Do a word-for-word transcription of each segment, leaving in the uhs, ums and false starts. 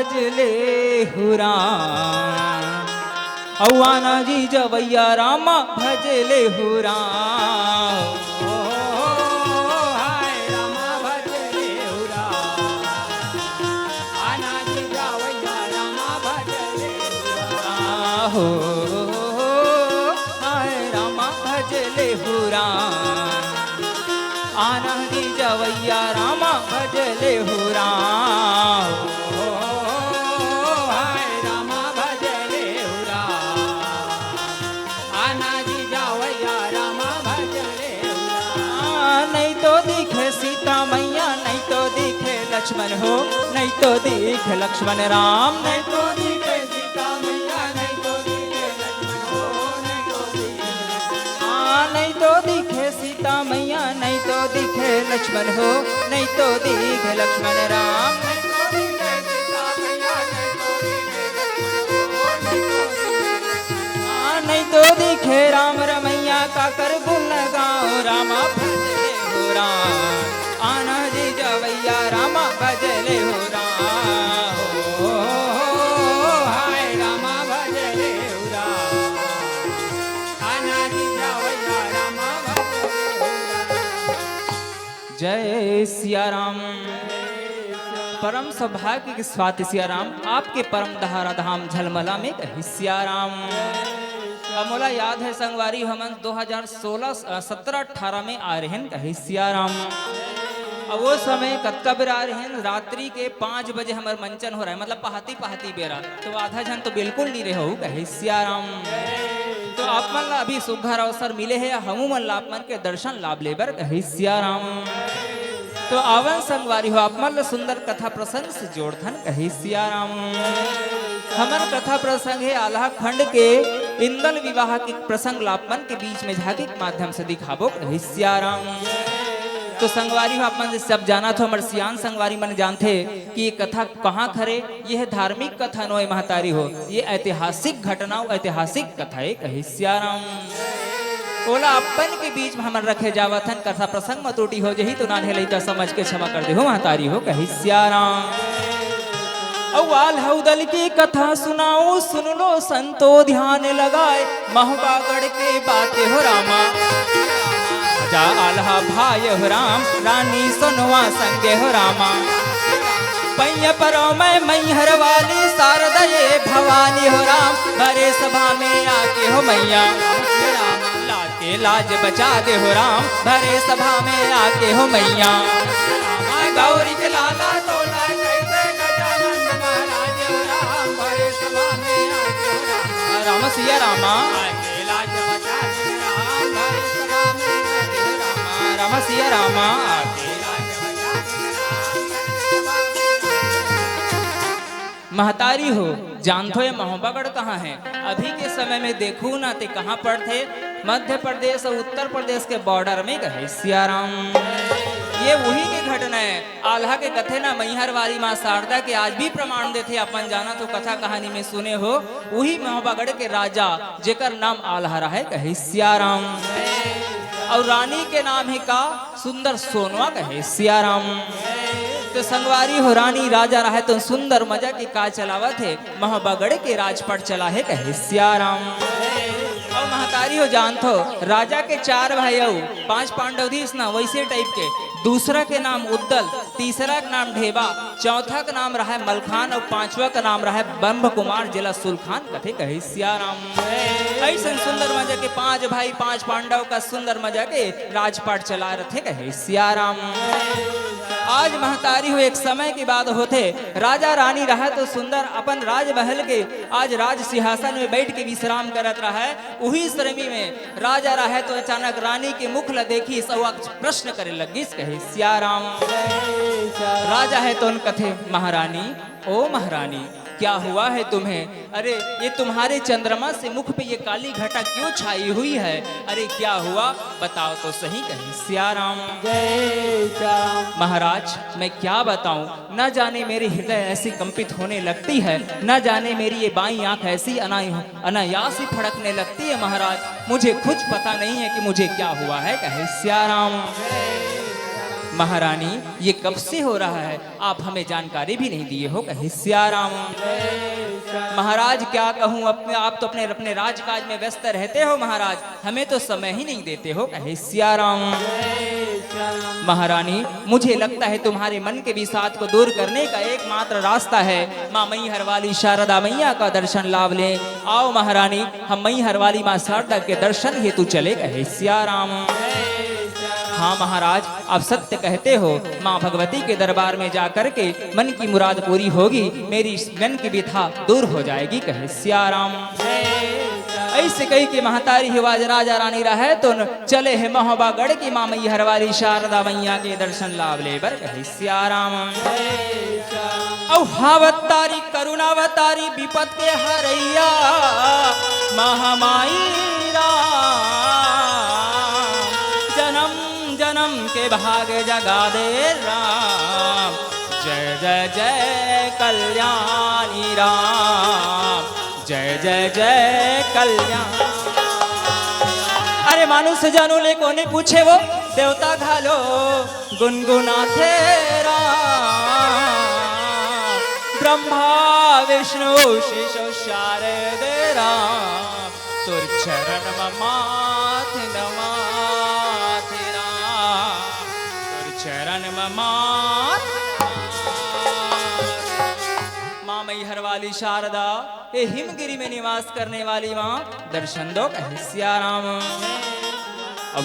भजले हो राम। अउ आना जी जवैया रामा भजले हो राम। ओ, हाय रामा भजले हो राम। आना जी जवैया रामा भजले हो राम। आहो, हाय रामा भजले हो राम। आना जी जवैया रामा भजले हो राम। ओ, हाय रामा भजले हो राम। आना जी जवैया रामा भजले हो राम। आ, नहीं तो दिखे सीता मैया, नहीं तो दिखे लक्ष्मण हो, नहीं तो दिखे लक्ष्मण राम, नहीं तो दिखे सीता मैया, नहीं तो दिखे लक्ष्मण हो, नहीं तो दिखे लक्ष्मण। आ, नहीं तो दिखे सीता मैया, नहीं तो दिखे लक्ष्मण हो, नहीं तो दिखे लक्ष्मण राम। आ, नहीं तो दिखे राम रमैया, काकर गुण गाओ रामा भजले हो राम। आना जी जवैया रामा भजले हो राम। ओ, हाय रामा भजले हो राम। आना जी जवैया रामा भजले हो राम। जय सिया राम। परम सौभाग्य के स्वाति सिया राम, आपके परम दहारा धाम झलमला में कहे सिया राम। अब मोला याद है संगवारी, हमन दो हज़ार सोलह, अ, सत्रह अठारह में आए रहेन कहे सिया राम। अब वो समय कतका बेरा आए रहेन, रात्रि के पाँच बजे हमर मंचन हो रहा है, मतलब पहाती पहाती बेरा, तो आधा झन तो बिल्कुल नहीं रहे हो कहे सिया राम। तो आप मन ला अभी सुघर अवसर मिले है, हमू मन ला आप मन के दर्शन लाभ लेबर कहे सिया राम। तो आवन संगवारी हो, आप मन ला सुंदर कथा प्रसंग से जोड़थन कहे सिया राम। हमर कथा प्रसंग है आल्हा खंड के इंदल विवाह के प्रसंग ला आप मन के बीच में झांकी के माध्यम से दिखाबो कहे सिया राम। तो संगवारी हो, आप मन सब जानत हो, हमर सियान संगवारी मन जानथे कि ये कथा कहाँ खरे, ये धार्मिक कथा नोय महतारी हो, ये ऐतिहासिक घटना, ऐतिहासिक कथा है कहे सिया राम। ओला अपन के बीच में हमन रखे जावत हन, कथा प्रसंग में त्रुटि हो जही तो नान्हे लइका समझ के क्षमा कर देहु महतारी हो कहे सिया राम। अउ आल्हा उदल की कथा सुनाओ, सुन लो संतो ध्यान लगाए, महुबागढ़ के बात हो रामा। जा आल्हा भाई हो राम, रानी सोनवा संगे हो रामा। पैया परो मैं मैहर वाली, शारदा ये भवानी हो राम, भरे सभा में आके हो मैया। लाज के लाज बचा दे हो राम, भरे सभा में आके हो मैया। गौरी के लाला तोला कैसे गजानन महाराज हो राम, भरे सभा में आके हो राम। राम सिया रामा। लाज बचा दे राम, भरे सभा में आके हो राम। राम सिया रामा। महतारी हो, जानथो ये महोबागढ़ कहाँ है? अभी के समय में देखू ना ते कहाँ पड़थे, मध्य प्रदेश अउ उत्तर प्रदेश के बॉर्डर में कहे सियाराम। ये उही के घटना है, आल्हा के कथे ना मैहर वाली माँ शारदा के आज भी प्रमाण देथे। अपन जाना तो कथा कहानी में सुने हो, उही महोबागढ़ के राजा जेकर नाम आल्हा रहे कहे सियाराम। अउ रानी के नाम हे का? सुंदर सोनवा कहे सियाराम। तो संगवारी हो रानी राजा रहे तो सुंदर मजा के का चलावत हे, महोबागढ़ के राजपाट चला हे कहे सियाराम। अउ महतारी हो जानथो राजा के चार भाई अउ पांच पांडव दिस ना वैसे टाइप के, दूसरा के नाम उद्दल, तीसरा के नाम ढेबा, चौथा के नाम रहे मलखान अउ पांचवा के नाम रहे ब्रह्म कुमार, जेला सुलखान कथे कहे सियाराम। ऐसन सुंदर मजा के पांच भाई पांच पांडव का सुंदर मजा के राजपाट चला रथे कहे सियाराम। आज महतारी हो एक समय की बात होथे, राजा रानी रहे तो सुंदर अपन राजमहल के आज राज सिंहासन में बैठ के विश्राम करत रहे। उही श्रेणी में राजा रहे तो अचानक रानी के मुख ल देखिस अउ प्रश्न करे लगिस कहे सियाराम। राजा हे तो कथे महारानी, ओ महारानी, क्या हुआ है तुम्हें? अरे ये तुम्हारे चंद्रमा से मुख पे ये काली घटा क्यों छाई हुई है? अरे क्या हुआ, बताओ तो सही कहे सियाराम। जय श्याम। महाराज मैं क्या बताऊं, न जाने मेरी हृदय ऐसी कंपित होने लगती है, न जाने मेरी ये बाई आंख ऐसी अनाई अनायास ही फड़कने लगती है महाराज, मुझे खुद पता नहीं है कि मुझे क्या हुआ है कहे सियाराम। महारानी, ये कब से हो रहा है, आप हमें जानकारी भी नहीं दिए हो, कहे सियाराम। महाराज, क्या कहूँ, अपने आप तो अपने अपने राजकाज में व्यस्त रहते हो महाराज, हमें तो समय ही नहीं देते हो, कहे सियाराम। महारानी, मुझे लगता है तुम्हारे मन के विषाद को दूर करने का एकमात्र रास्ता है माँ मैहर वाली शारदा मैया का दर्शन लाभ लें। आओ महारानी, हम मैहर वाली माँ शारदा के दर्शन हेतु चले, कहे सियाराम। हाँ महाराज, आप सत्य कहते हो, माँ भगवती के दरबार में जा करके मन की मुराद पूरी होगी, मेरी मन की व्यथा दूर हो जाएगी, कहे सियाराम। ऐसे कही के महतारी हिवाज राजा रानी रहे तो न चले हे महोबा गढ़ की माँ मैहर वाली शारदा मैया के दर्शन लाभ ले बर, कहे सियाराम। अउ हावतारी करुणावतारी विपत के हरैया महामाई राम, जन्म जन्म के भाग जगा दे राम। जय जय जय कल्याणी राम, जय जय जय कल्याण। अरे मानुष जानू ले कोने पूछे वो, देवता घालो गुनगुनाथे राम। ब्रह्मा विष्णु शिशु शारदे राम, तोर चरण म माथ नमाथे राम, तोर चरण म माथ नमाथे। माँ मैहर वाली शारदा, हे हिमगिरी में निवास करने वाली माँ, दर्शन दो, कहे सियाराम।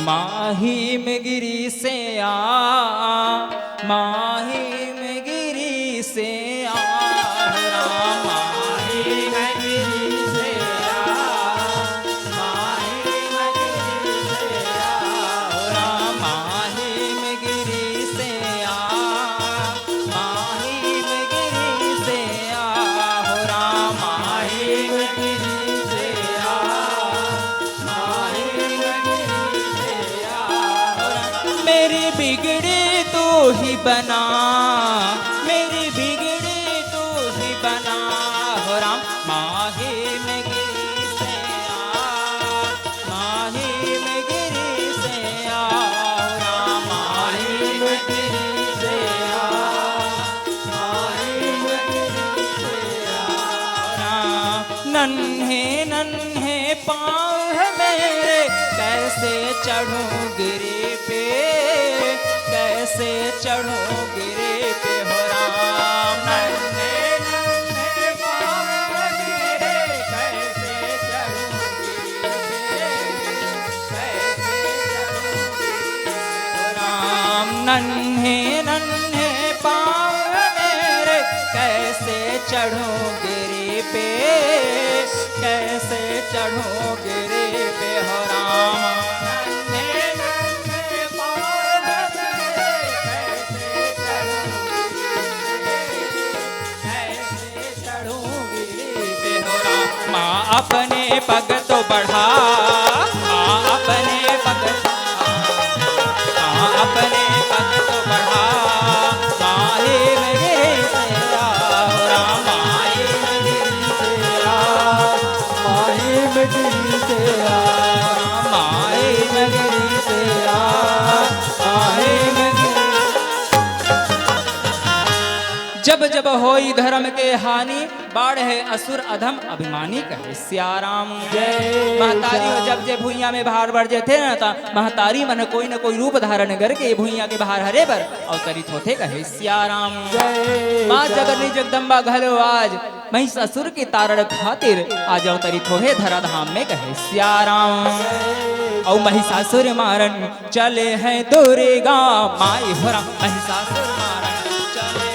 माँ हिमगिरी से आ, माँ हिमगिरी से आ, राम, माँ हिमगिरी से आ, माँ हिमगिरी से आ, राम, माँ हिमगिरी से आ। माहिम गिरी से आ हो राम, माहिम गिरी से आ, माहिम गिरी से आ हो राम। मेरी बिगड़ी तू ही बना, मेरी बिगड़ी तू ही बना हो राम, माहिम गिरी से आ। माहिम गिरी से आ, राम माहिम गिरी से आ, माहिम गिरी से आ, राम। नन्हे नन्हे पाँव है मेरे, कैसे चढ़ूं गिरी पे, कैसे चढ़ूं गिरी पे हो राम। नन्हे नन्हे पाँव है मेरे, कैसे चढ़ूं गिरी पे, राम नन्हे नन्हे पाँव मेरे, कैसे चढ़ूं गिरी पे, कैसे चढ़ूं गिरी पे हो राम। नन्हे नन्हे पाँव मेरे, कैसे चढ़ूं गिरी पे, कैसे चढ़ूं गिरी पे हो राम। माँ अपने पग तो बढ़ा, माँ अपने पग, माँ अपने पग तो बढ़ा। माहिम गिरी से आ हो राम, माहिम गिरी से आ, माहिम गिरी से आ, माहिम गिरी से आ, माहिम गिरी। जब जब होई धर्म के हानि, बाढ़े असुर अधम अभिमानी, कहे सियाराम। जय महतारी हो, जय। जब जे भुइयां में भार बढ़ जथे न, त महतारी मन कोई न कोई रूप धारण करके भुइयां के भार हरे बर अवतरित होथे, कहे सियाराम। जय माँ जय। जगनी जगदम्बा घलो आज महिषासुर के तारण खातिर आज अवतरित होहे धराधाम में, कहे सियाराम। जय। अउ महिषासुर मारन चले हैं दुर्गा माई हो राम, महिषासुर मारन चले।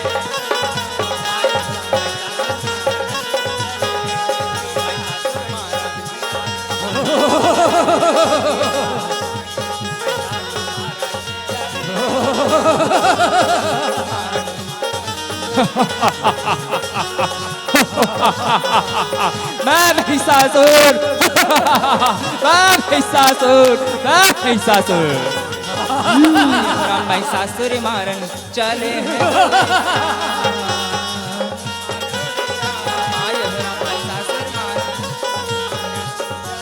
मैं महिषासुर, मैं महिषासुर, मैं महिषासुर। महिषासुर मारन चले हैं।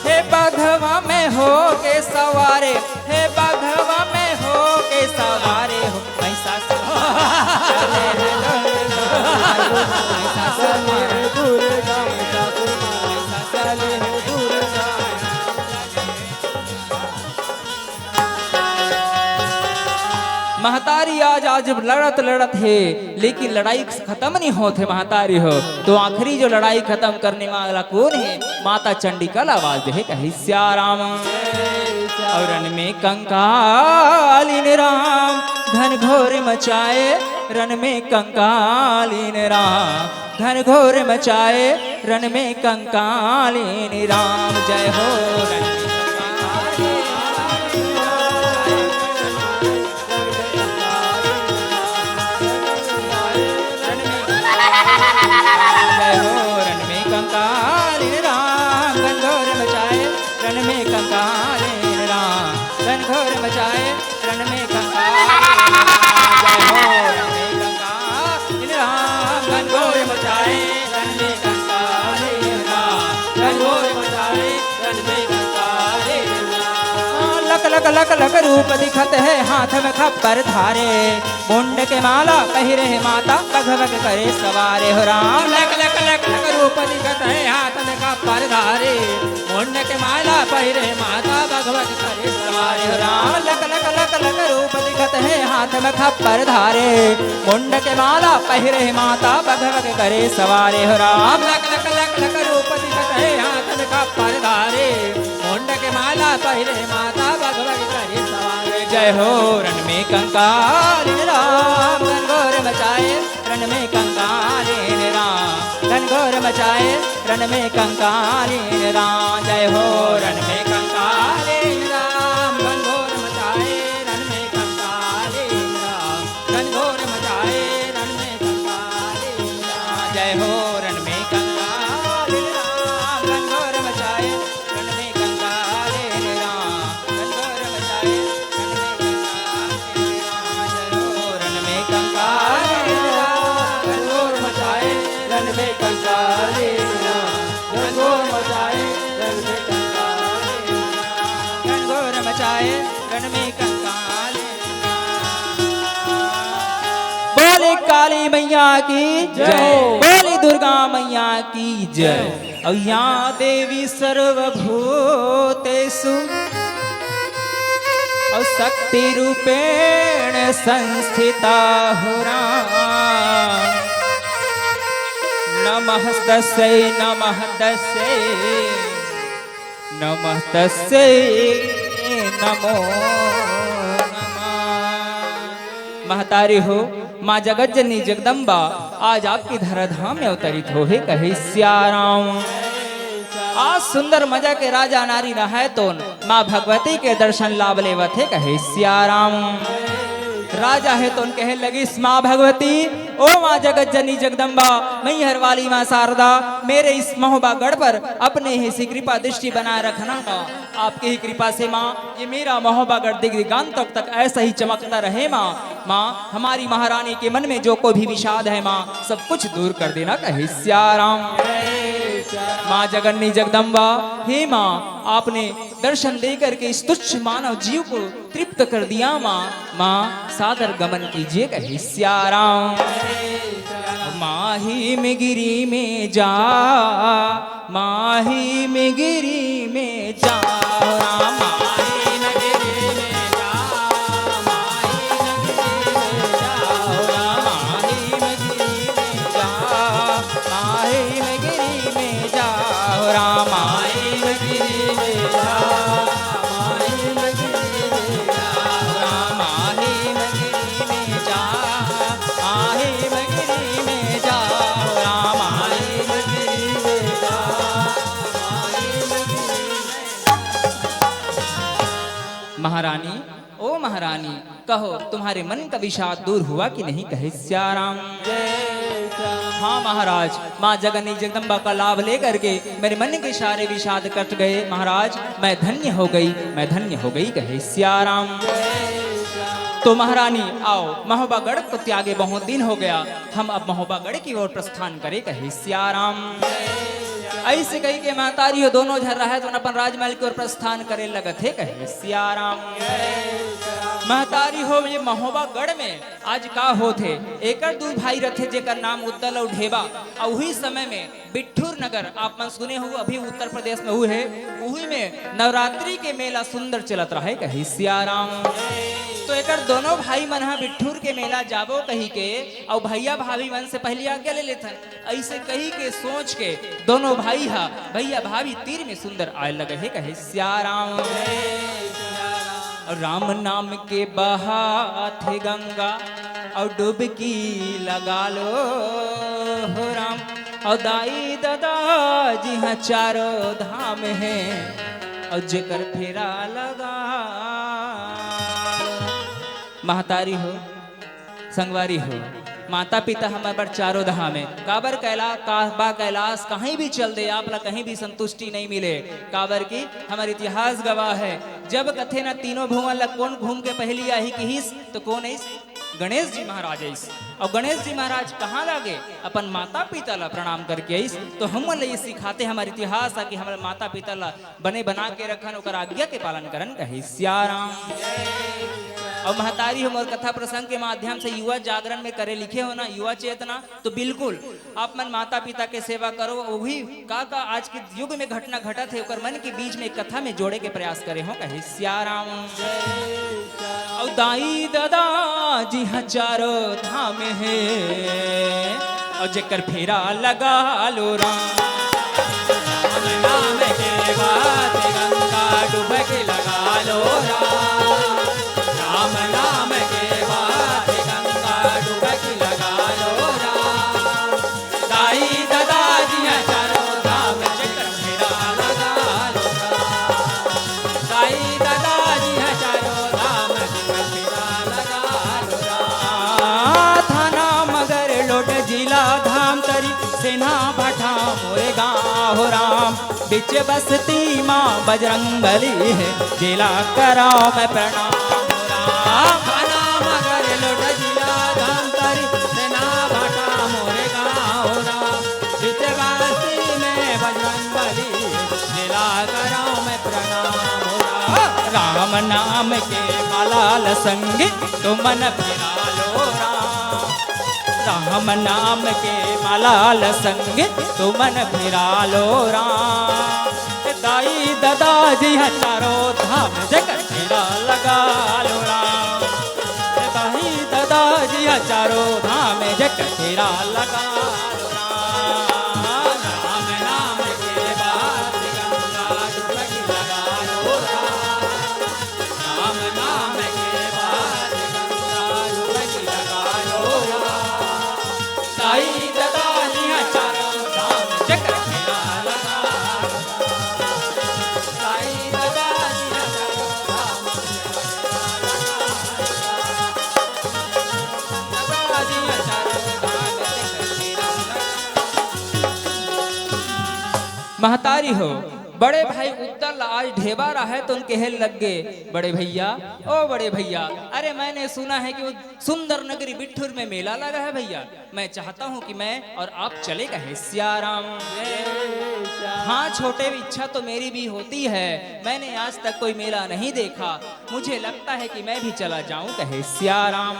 हे बघवा में हो के सवारे, हे बघवा में हो के सवारे हो। महतारी आज, आज लड़त लड़त हे, लेकिन लड़ाई खतम नहीं होत हे महतारी हो। तो आखिरी जो लड़ाई खतम करने वाला कोन हे? माता चंडिका ला आवाज दे हे, कहे सिया राम। और रन में कंकालीन राम, घनघोर मचाए, रन में कंकालीन राम। घनघोर मचाए, रन में कंकालीन राम। जय हो रन में कंकालीन राम। जय हो रन में कंकालीन राम। घनघोर मचाए, रन में कंकालीन राम। घनघोर मचाए, रन में कंकालीन राम। जय हो रन में कंकालीन राम। घनघोर मचाए, रन में कंकालीन राम। घनघोर मचाए, रन में कंकालीन राम। लक लक लक लक रूप दिखत हे, हाथ में खप्पर धारे। मुंड के माला पहिरे हे माता, बघवा के करे सवारे हो राम। लक लक लक लक रूप दिखत हे, हाथ में खप्पर धारे। मुंड के माला पहिरे माता, बघवा के करे सवारे हो राम। लक लक लक लक रूप दिखत हे, हाथ में खप्पर धारे। मुंड के माला पहिरे माता, बघवा के करे सवारे हो राम। लक लक लक लक रूप दिखत हे, हाथ में खप्पर धारे। मुंड के माला पहिरे माता, बघवा के करे सवारे। जय हो रन में कंकालीन राम, घनघोर मचाए, रन में कंकालीन राम। घनघोर मचाए, रन में कंकालीन राम। जय हो रन में कंकालीन राम। घनघोर मचाए, रन में कंकालीन राम। घनघोर मचाए, रन में कंकालीन राम। जय हो रन में कंकालीन राम। घनघोर मचाए, रन में कंकालीन राम। घनघोर मचाए, रन में कंकालीन राम। जय हो रन में कंकालीन राम। घनघोर मचाए, रन में कंकालीन राम। घनघोर मचाए, रन में कंकालीन राम। घनघोर मचाए, रन में कंकालीन राम। बोली काली मैया की जय। बोली दुर्गा मैया की जय। और या देवी सर्वभूतेषु और शक्ति रूपेण संस्थिता हो राम। नमः तस्यै, नमः तस्यै, नमः तस्यै, नमो नमः। महतारी हो, माँ जगत जननी जगदम्बा आज आपके धराधाम में अवतरित हो हे, कहे सिया राम। आज सुंदर मजा के राजा नारी नहाए तोन माँ भगवती के दर्शन लाभ लेवत हे, कहे सिया राम। राजा हे तोन कहे लगिस माँ भगवती, ओ माँ जगत जननी जगदम्बा, मैहर वाली माँ शारदा, मेरे इस महोबा गढ़ पर अपने ही सी कृपा दृष्टि बनाए रखना माँ। आपकी ही कृपा से माँ, ये मेरा महोबा गढ़ दिग दिगांत तक, तक ऐसा ही चमकता रहे माँ। माँ, हमारी महारानी के मन में जो कोई भी विषाद है माँ, सब कुछ दूर कर देना, कहे सिया राम। माँ जगन्नी जगदम्बा, हे माँ, आपने दर्शन दे करके इस तुच्छ मानव जीव को तृप्त कर दिया माँ। माँ, सादर गमन कीजिए, कहे सिया राम। माही में गिरी में जा, माही में गिरी में जा, राम, माही में गिरी में जा, माही में गिरी में जा, राम, माही में गिरी में जा, माही में गिरी में जा, राम, माही में गिरी में जा, माही में गिरी में जा, राम, माही में गिरी में जा, माही में गिरी में जा, राम, माही में गिरी में जा, माही में गिरी में जा। महारानी, ओ महारानी, कहो, तुम्हारे मन का विषाद दूर हुआ कि नहीं, कहे सिया राम। हाँ महाराज, माँ जगन्नी जगदम्बा का लाभ लेकर के मेरे मन के सारे विषाद कट गए महाराज, मैं धन्य हो गई, मैं धन्य हो गई, कहे सिया राम। तो महारानी, आओ, महोबागढ़ को त्यागे बहुत दिन हो गया, हम अब महोबागढ़ की ओर प्रस्थान करें, कहे सिया राम। ऐसे कही के महतारी हो दोनों झन रहे तो अपन राजमहल की ओर प्रस्थान करे लगत हे, कहे सिया राम। महतारी हो, ये महोबा गढ़ में आज का होत हे? एकर दू भाई रथे, जेकर नाम उत्तल अउ ढेबा। अउ उही समय में बिट्ठूर नगर, आप मन सुने हो, अभी उत्तर प्रदेश में हुए हे, उही में नवरात्रि के मेला सुंदर चलत रहे, कहे सियाराम। तो एकर दोनों भाई मन ह बिट्ठूर के मेला जाबो कही के, अउ भैया भाभी मन से पहली आज्ञा ले लेथन। ऐसे कही के सोच के दोनों भाई हा भैया भाभी तीर में सुंदर आए लगे हे, कहे सियाराम। राम नाम के बहाथे गंगा, अउ डुबकी लगा लो हो राम। अउ दाई ददा जी हा चारों धाम हे, अउ जेकर फेरा लगा। महतारी हो, संगवारी हो, माता पिता हमर बर चारों धाम हे। काबर कैला-, काबा कैलाश कहीं भी चल दे, आप ला कहीं भी संतुष्टि नहीं मिले। काबर कि हमर इतिहास गवाह हे, जब कथे ना तीनों भुवन ला कोन घूम के पहली आही किहिस, तो कोन आइस? गणेश जी महाराज आइस। अउ गणेश जी महाराज कहाँ लागे? अपन माता पिता ला प्रणाम करके आइस। तो हमन ला ये सिखाथे हमर इतिहास हा कि हमर माता पिता ला बने बना के रखन, ओकर आज्ञा के पालन करन, कहे सियाराम। अउ महतारी हो, मोर कथा प्रसंग के माध्यम से युवा जागरण में करे लिखे हो ना, युवा चेतना, तो बिल्कुल आप मन माता पिता के सेवा करो। वही का का आज के युग में घटना घटत हे, ओकर मन के बीच में एक कथा में जोड़े के प्रयास करे हो, कहे सियाराम। अउ दाई ददा जी हा चारों धाम हे, अउ जेकर फेरा लगा लो राम। राम नाम के बात गंगा डुबकी लगा लो राम। राम नाम के बात गंगा डुबकी लगा लो राम। दाई ददा जी हा चारों धाम जेकर फेरा लगा लो राम। दाई ददा जी हा चारों धाम जेकर फेरा लगा लो राम। थाना मगर लोट जिला धाम तरी सेना भाटा मोरे गाँव हो राम। बिच बस्ती मा बजरंग बली हे, जेला कराओ मैं प्रणाम हो राम। थाना मगर लोट जिला धाम तरी सेना भाटा मोरे गाँव हो राम। बीच बस्ती में बजरंग बली, जेला कराओ मैं प्रणाम हो राम। राम नाम के माला ल संगी, तुमन फिरा लो राम। राम नाम के माला ल संगी, तुमन फिरा लो राम। दाई ददा जी हा चारों धाम, जेकर फेरा लगा लो राम। दाई ददा जी हा चारों धाम, जेकर फेरा लगा लो राम। राम नाम के बात गंगा डुबकी लगा लो राम। राम नाम के बात गंगा डुबकी लगा लो राम। दाई ददा जी हा चारों धाम, जेकर फेरा लगा लो राम। दाई ददा जी हा चारों धाम, महतारी हो, बड़े भाई उत्तल आज ढेबा रहय तो उनके हेल लग गे, बड़े भैया, ओ बड़े भैया, अरे मैंने सुना है कि वो सुंदर नगरी बिठूर में मेला लगा है भैया, मैं चाहता हूँ कि मैं और आप चले, कहे सियाराम। हाँ छोटे, इच्छा तो मेरी भी होती है, मैंने आज तक कोई मेला नहीं देखा, मुझे लगता है कि मैं भी चला जाऊं, कहे सियाराम।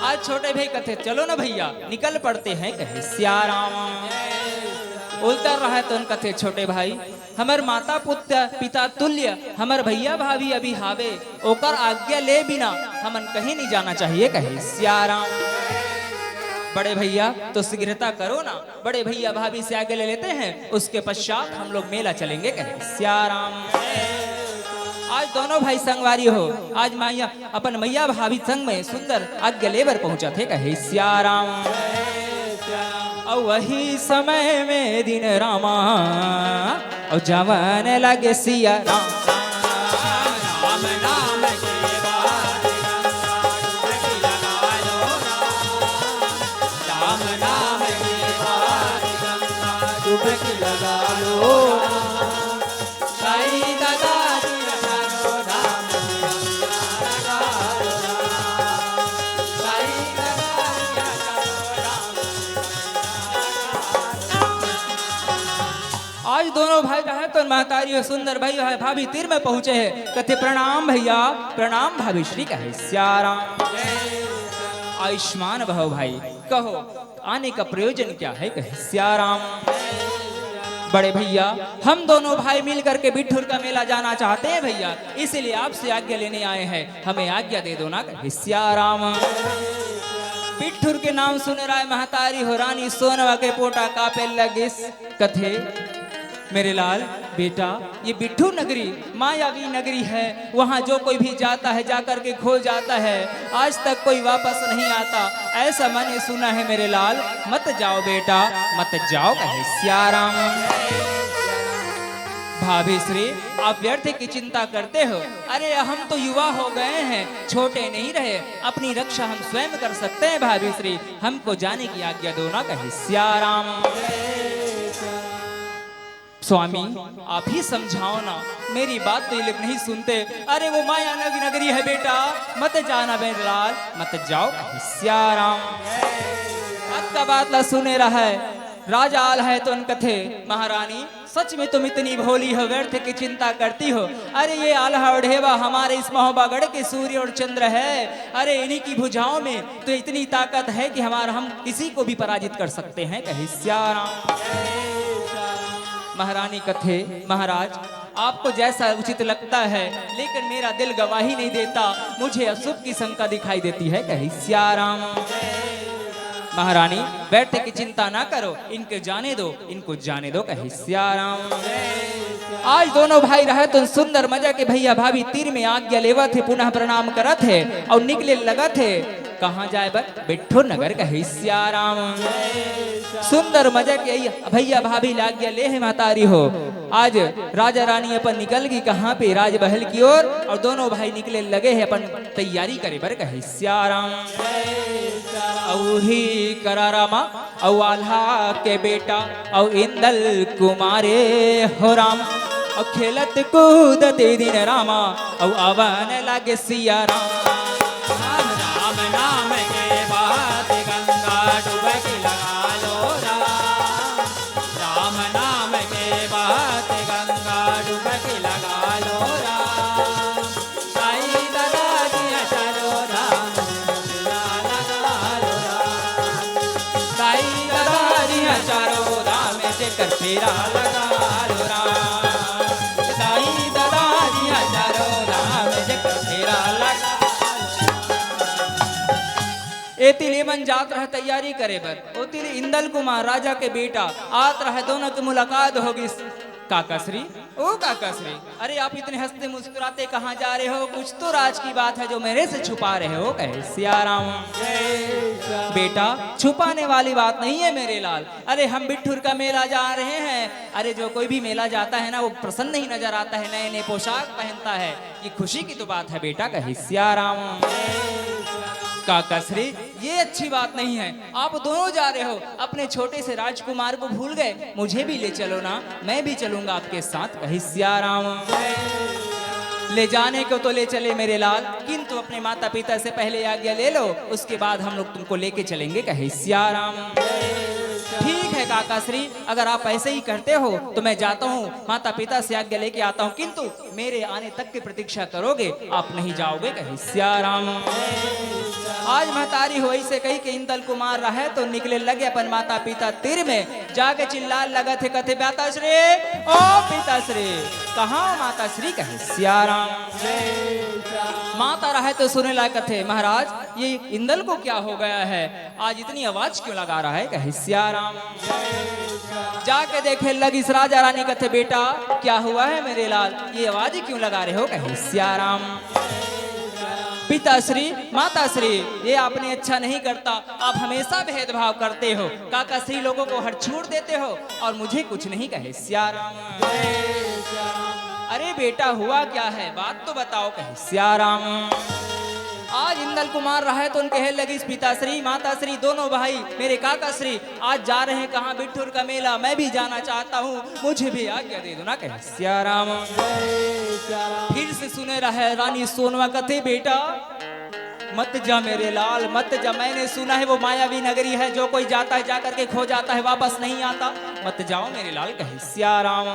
आज छोटे भाई कथे, चलो ना भैया, निकल पड़ते हैं, कहे सियाराम। उत्तल रहय तो कथे, छोटे भाई, हमर माता पुत्र पिता तुल्य हमर भैया भाभी अभी हावे, ओकर आज्ञा ले बिना हमन कहीं नहीं जाना चाहिए, कहे सियाराम। बड़े भैया तो शीघ्रता करो ना, बड़े भैया भाभी से आज्ञा ले लेते हैं, उसके पश्चात हम लोग मेला चलेंगे, कहे सियाराम। आज दोनों भाई संगवारी हो, आज मैया अपन मैया भाभी संग में सुंदर आज्ञा लेबर पहुंचत हे, कहे सियाराम। अउ वही समय में दिन रामा, अउ जवन लगे सियाराम। राम नाम के बात गंगा डुबकी लगा लो राम। राम नाम के बात गंगा डुबकी लगा लो राम। साईं दादा जी हजारों धाम, साईं दादा जी हजारों धाम। आज दोनों भाई रहे तो महतारी हो सुंदर भाई है भाभी तीर में पहुंचे है, कथे प्रणाम भैया, प्रणाम भाभी श्री कहे सियाराम। आयुष्मान भव भाई, कहो आने का प्रयोजन क्या है कहे सियाराम। बड़े भैया, हम दोनों भाई मिल करके बिठूर का मेला जाना चाहते हैं भैया, इसीलिए आपसे आज्ञा लेने आए हैं, हमें आज्ञा दे दो ना कहे सियाराम। बिठूर के नाम सुने राय महतारी हो रानी सोनवा के पोटा कापे लगिस, कथे मेरे लाल, बेटा, ये बिठूर नगरी मायावी नगरी है। वहाँ जो कोई भी जाता है जाकर के खो जाता है, आज तक कोई वापस नहीं आता। ऐसा मैंने सुना है मेरे लाल, मत जाओ बेटा, मत जाओ कहे सियाराम। भाभी श्री, आप व्यर्थ की चिंता करते हो। अरे हम तो युवा हो गए हैं, छोटे नहीं रहे, अपनी रक्षा हम स्वयं कर सकते हैं। भाभी श्री, हमको जाने की आज्ञा दो ना कहे सियाराम। स्वामी, आप ही समझाओ ना, मेरी बात तो ये लोग नहीं सुनते। अरे वो माया नग- नगरी है बेटा, मत जाना मेरे लाल, मत जाओ कहे सियाराम। अतका बात ला सुने रहे राजा आल है तो उन कथे महारानी, सच में तुम इतनी भोली हो, व्यर्थ की चिंता करती हो। अरे ये आल्हा ओढ़ेवा हमारे इस महोबागढ़ के सूर्य और चंद्र है। अरे इन्हीं की भुजाओं में तो इतनी ताकत है कि हमारा, हम किसी को भी पराजित कर सकते हैं कहे सियाराम। महारानी कथे महाराज, आपको जैसा उचित लगता है, लेकिन मेरा दिल गवाही नहीं देता, मुझे अशुभ की शंका दिखाई देती है कहे सियाराम। महारानी, व्यर्थ की चिंता ना करो, इनके जाने दो, इनको जाने दो कहे सियाराम। आज दोनों भाई रहे तो सुंदर मजा के भैया भाभी तीर में आज्ञा लेवत हे, पुनः प्रणाम करत हे और निकले लगत हे। कहाँ जाए बर? बिठूर नगर कहे सियाराम। सुंदर मजा के भैया भाभी ला आज्ञा ले हे महतारी हो। आज राजा रानी अपन निकल गई कहाँ पे? राजमहल की ओर। और दोनों भाई निकले लगे हे अपन तैयारी करे बर कहे सियाराम। अउही करा रामा, अउ आल्हा के बेटा, अउ इंदल कुमारे हो राम। अउ खेलत कूदत दिन रामा, अउ आवन लागे सियाराम। राम नाम के बात गंगा डुबकी लगा लो राम। राम नाम के बात गंगा डुबकी लगा लो राम। साईं दादा जी चारों धाम में फेरा लगा लो राम। साईं दादा जी चारों धाम में जेकर फेरा लगा लो राम। साईं दादा जी चारों धाम में जेकर फेरा लगा लो। एती ले मन जात रहे तैयारी करे बर। ओती ले इंदल कुमार राजा के बेटा आत रहे, दोनों के मुलाकात हो गई। काकाश्री, ओ काकाश्री, अरे आप इतने हंसते मुस्कुराते कहाँ जा रहे हो? कुछ तो राज की बात है जो मेरे से छुपा रहे हो कहे सियाराम। बेटा, छुपाने वाली बात नहीं है मेरे लाल। अरे हम बिठूर का मेला जा रहे हैं। अरे जो कोई भी मेला जाता है ना, वो प्रसन्न ही नजर आता है, नए नए पोशाक पहनता है। ये खुशी की तो बात है बेटा कहे सियाराम। काकाश्री, ये अच्छी बात नहीं है। आप दोनों जा रहे हो, अपने छोटे से राजकुमार को भूल गए। मुझे भी ले चलो ना, मैं भी चलूंगा आपके साथ कहे सियाराम। ले जाने को तो ले चले मेरे लाल, किंतु अपने माता पिता से पहले आज्ञा ले लो, उसके बाद हम लोग तुमको लेके चलेंगे कहे सियाराम। ठीक है काकाश्री, अगर आप ऐसे ही करते हो तो मैं जाता हूँ, माता पिता से आज्ञा लेके आता हूँ, किंतु मेरे आने तक की प्रतीक्षा करोगे, आप नहीं जाओगे कहे सियाराम। आज महतारी हो ऐसे कही कि इंदल कुमार रहे तो निकले लगे अपन माता पिता तीर में, जाके चिल्ला लगत हे कथे पिताश्री, ओ पिताश्री, कहाँ माताश्री कहे सियाराम। माता रहे तो सुने ला कथे महाराज, ये इंदल को क्या हो गया है, आज इतनी आवाज क्यों लगा रहा है कहे सियाराम। जाके देखे लगिस राजा रानी कथे बेटा, क्या हुआ है मेरे लाल, ये आवाज क्यों लगा रहे हो कहे सियाराम। पिताश्री, माताश्री, ये आपने अच्छा नहीं करता, आप हमेशा भेदभाव करते हो। काकाश्री लोगों को हर छूट देते हो और मुझे कुछ नहीं कहे सियाराम। अरे बेटा, हुआ क्या है, बात तो बताओ कहे सियाराम। आज इंदल कुमार रहे तो उनके हे लगिस पिताश्री माताश्री दोनों भाई, मेरे काकाश्री आज जा रहे हैं कहाँ, बिठूर का मेला, मैं भी जाना चाहता हूँ, मुझे भी आज्ञा दे दो ना कहे सियाराम। फिर से सुने रहे रानी सोनवा कथे बेटा, मत जा मेरे लाल, मत जा। मैंने सुना है वो मायावी नगरी है, जो कोई जाता है जा करके खो जाता है, वापस नहीं आता। मत जाओ मेरे लाल, कहे सिया राम।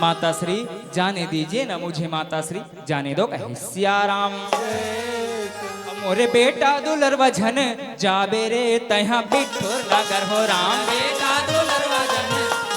माता श्री, जाने दीजिए ना मुझे माता श्री, जाने दो, कहे सिया राम। मोरे बेटा दुलरवा झन जाबे रे तैहा बिठुर नगर हो राम। बेटा दुलरवा झन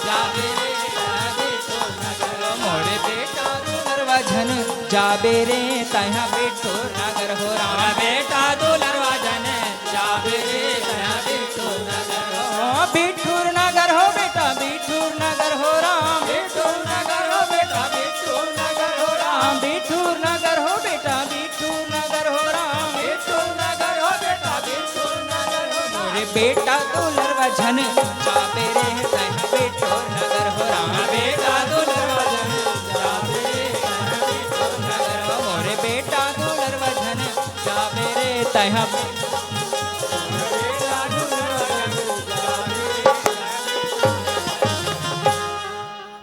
जाबे रे तैहा बिठुर नगर हो। मोरे बेटा दुलरवा झन जाबे रे तैहा बिठुर नगर हो राम। बेटा दुलरवा झन जाबे रे तैहा बिठुर नगर हो। बिठुर नगर हो बेटा, बिठुर नगर हो राम। बिठुर नगर हो बेटा, बिठुर नगर हो राम। बिठुर नगर हो बेटा, बिठुर नगर हो राम। बिठुर नगर हो बेटा, बिठुर नगर हो राम। मोरे बेटा दुलरवा झन जाबे रे तैहा बिठुर नगर हो राम। बेटा दुलरवा झन जाबे रे तैहा बिठुर नगर हो। मोरे बेटा दुलरवा झन जाबे रे तैहा।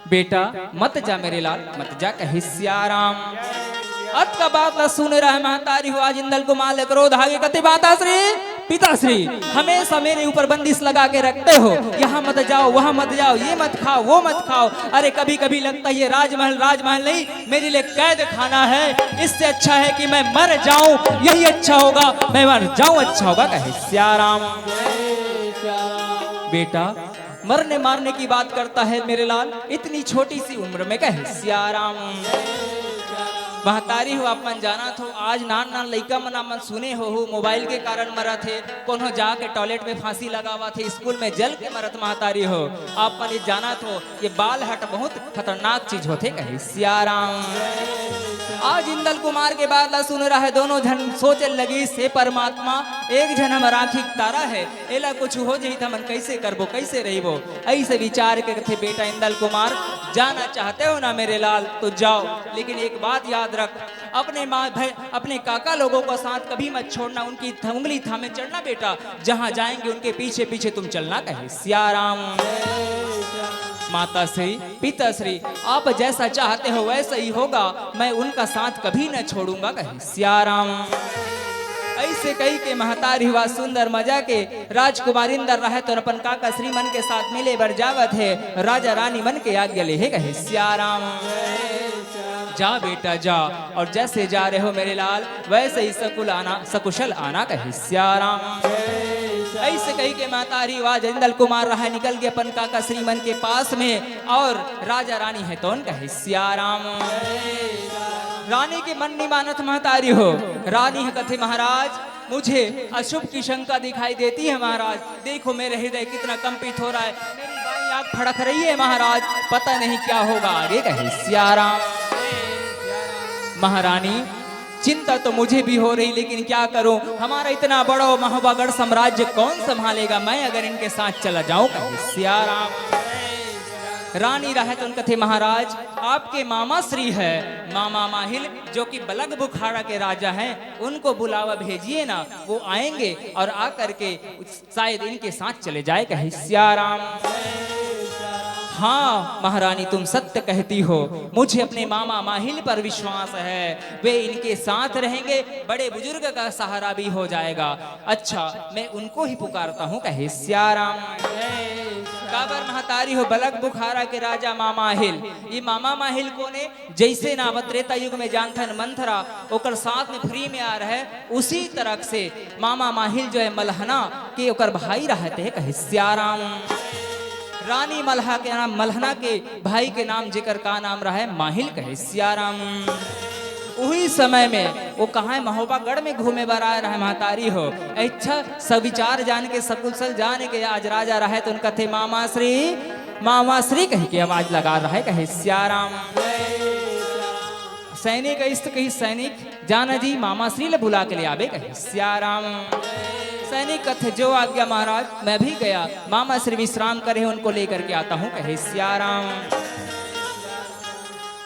बेटा मत जा मेरे लाल, मत जा, कहे सिया राम। अतका बात ला सुने रहे महतारी हो, आज इंदल कुमार ले क्रोध आगे, कथे माता श्री, पिता श्री, हमेशा मेरे ऊपर बंदिश लगा के रखते हो, यहाँ मत जाओ, वहाँ मत जाओ, ये मत खाओ, वो मत खाओ। अरे कभी कभी लगता है ये राजमहल राजमहल नहीं, मेरे लिए कैद खाना है। इससे अच्छा है कि मैं मर जाऊं, यही अच्छा होगा, मैं मर जाऊं, अच्छा होगा, कहे सिया राम। बेटा मरने मारने की बात करता है मेरे लाल, इतनी छोटी सी उम्र में, कहे सिया राम। महतारी हो, आप मन जानत हो, आज नान नान लइका मन, आप मन सुने हो, हो मोबाइल के कारण मरत हे, कोनो जाके टॉयलेट में फांसी लगावत हे, स्कूल में जल के मरत महतारी हो। आप मन ये जानत हो, ये बाल हट बहुत खतरनाक चीज होथे, कहे सिया राम। आज इंदल कुमार के बात ला सुन रहा है, दोनों झन सोचे लगिस, हे परमात्मा, एक झन हमर आँखी के तारा है, एला कुछ हो जही त हमन कैसे करबो, कैसे रहिबो? ऐसे विचार के कथे, बेटा इंदल कुमार, जाना चाहते हो ना मेरे लाल, तो जाओ, लेकिन एक बात याद रख, अपने माँ भाई, अपने काका लोगों का साथ कभी मत छोड़ना, उनकी थ-, उंगली थामे चढ़ना बेटा, जहाँ जाएंगे उनके पीछे पीछे तुम चलना, कहे सिया राम। माता श्री, पिता श्री, आप जैसा चाहते हो वैसा ही होगा, मैं उनका साथ कभी न छोड़ूंगा, कहे सिया राम। ऐसे कही के महतारी हुआ सुंदर मजा के राजकुमार इंदर रहे तो अपन काका श्री मन के साथ मिले बर जावत हे, राजा रानी मन के आज्ञा ले हे, कहे सिया राम। जा बेटा जा, और जैसे जा रहे हो मेरे लाल, वैसे ही सकुल आना, सकुशल आना, कहे सिया राम। ऐसे कही के महतारी हुआ इंदल कुमार रहा निकल के अपन काका श्री मन के पास में, और राजा रानी है तोन, कहे सिया राम। रानी के मन नहीं मानत महतारी हो, रानी है कथे महाराज, मुझे अशुभ की शंका दिखाई देती है महाराज, देखो मेरे हृदय कितना कंपित हो रहा है, मेरी बाई आंख फड़क रही है महाराज, पता नहीं क्या होगा आगे, कहे सिया राम। महारानी, चिंता तो मुझे भी हो रही, लेकिन क्या करूं, हमारा इतना बड़ा महोबागढ़ साम्राज्य कौन संभालेगा, मैं अगर इनके साथ चला जाऊं, कहे सिया राम। रानी रहे तो उन कथे महाराज, आपके मामा श्री है, मामा माहिल, जो कि बलग बुखारा के राजा हैं, उनको बुलावा भेजिए ना, वो आएंगे और आ करके शायद इनके साथ चले जाए, कहे सिया राम। हाँ महारानी, तुम सत्य कहती हो, मुझे अपने मामा माहिल पर विश्वास है, वे इनके साथ रहेंगे, बड़े बुजुर्ग का सहारा भी हो जाएगा। अच्छा, मैं उनको ही पुकारता हूँ, कहे सिया राम। काबर महतारी हो, बलग बुखारा के राजा मामा माहिल, ये मामा माहिल कोने? जैसे ना त्रेता युग में जानथन मंथरा, ओकर साथ में फ्री में आ रहे, उसी तरह से मामा माहिल जो है मलहना के ओकर भाई रहते हैं, कहे सिया राम। रानी मलहा के नाम, मलहना के भाई के नाम जेकर का नाम रहे, माहिल, कहे सिया राम। उही समय में वो कहाँ है, महोबागढ़ में घूमे बर आए रहे महतारी हो। अच्छा, सविचार जान के, सकुशल जान के आज राजा रहे तो उन कथे मामा श्री, मामा श्री कही के आवाज लगा रहे, कहे सिया राम। सैनिक अइस त कही, सैनिक, जाना जी, मामा श्री ल बुला के ले आबे, कहे सिया राम। सैनिक कथे, जो आज्ञा महाराज, मैं भी गया, मामा श्री विश्राम करे, उनको लेकर के आता हूँ, कहे सिया राम।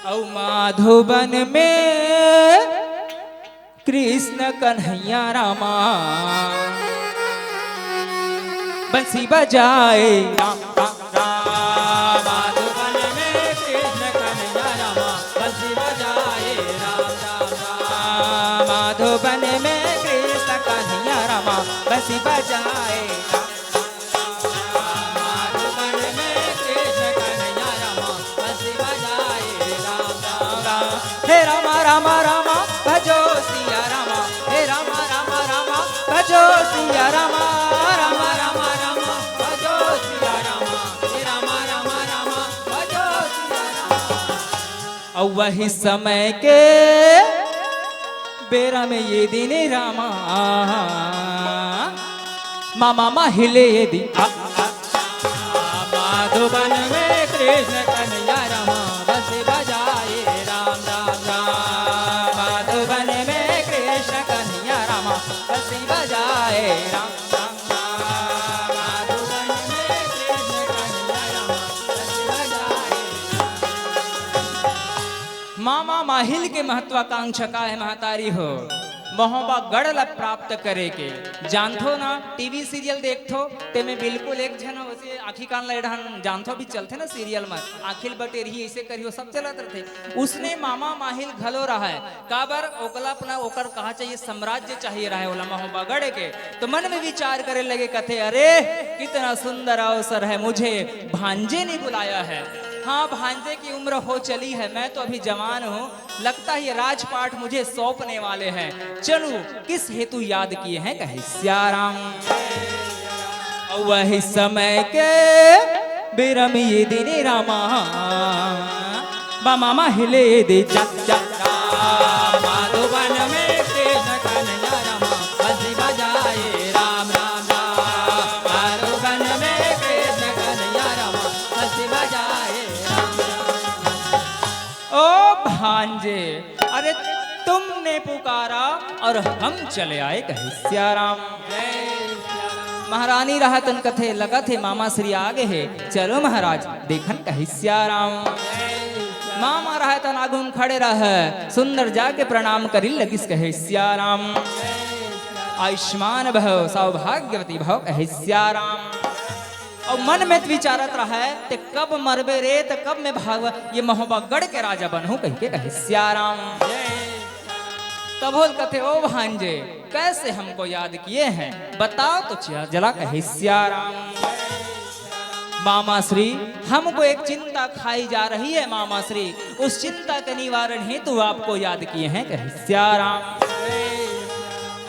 अउ माधोबन में कृष्ण कन्हैया रामा बंसी बजाए, राम राम राम। माधोबन में कृष्ण कन्हैया रामा बंसी बजाए, राम राम राम। माधोबन अउ वही समय के बेरा में ये दिन रामा, मामा माहिल ये दिन। माधुबन में कृष्ण कन्हैया रामा, बंसी बजाए राम राम राम। माधुबन में कृष्ण कन्हैया रामा, बंसी बजाए राम राम राम। माधुबन में कृष्ण कन्हैया रामा, बंसी बजाए। मामा माहिल के महत्वाकांक्षा का हे महतारी हो, महोबा गढ़ ला प्राप्त करे के। जानथो ना, टीवी सीरियल देखथो, तेमे बिल्कुल एक झन हो, ओसे आँखी कान ला एडहन जानथो, अभी चलथे ना सीरियल में, आँखी ल बटेरही, ऐसे करियो, सब चलत रथे। उसने मामा माहिल घलो रहा है, काबर ओकला अपना, ओकर कहा चाहिए, साम्राज्य चाहिए रहा है ओला महोबा गढ़ के। तो मन में विचार करे लगे, कथे, "अरे, कितना सुंदर अवसर है, मुझे भांजे ने बुलाया है। हाँ, भांजे की उम्र हो चली है, मैं तो अभी जवान हूँ, लगता है ये राजपाट मुझे सौंपने वाले हैं। चलूं, किस हेतु याद किए हैं?" कहे सियाराम। वही समय के बेरा में ये दिन रामा, मामा माहिल ये दिन। माधुबन में कृष्ण कन्हैया रामा, बंसी बजाए राम राम राम। माधुबन में कृष्ण कन्हैया रामा, बंसी बजाए राम राम। ओ भांजे, अरे तुमने पुकारा और हम चले आए, कहे सियाराम। महारानी रहा तन कथे, लगथे मामा श्री आगे हे, चलो महाराज देखन, कहे सियाराम। मामा रहा तन आगुन खड़े रहा, सुंदर जाके प्रणाम करिन लगिस, कहे सियाराम। आयुष्मान भव, सौभाग्यवती भव, कहे सियाराम। अउ मन में त विचारत रहा है, ते कब मरबे रे, ते कब मैं भागव, ये महोबा गढ़ के राजा बनहूं कहिके, कहे सियाराम। तब होल कथे, "ओ भांजे, कैसे हमको याद किए हैं, बताओ तो चिया जला," कहे सियाराम। मामा श्री, हमको एक चिंता खाई जा रही है मामा श्री, उस चिंता के निवारण हेतु आपको याद किए हैं, कहे सियाराम।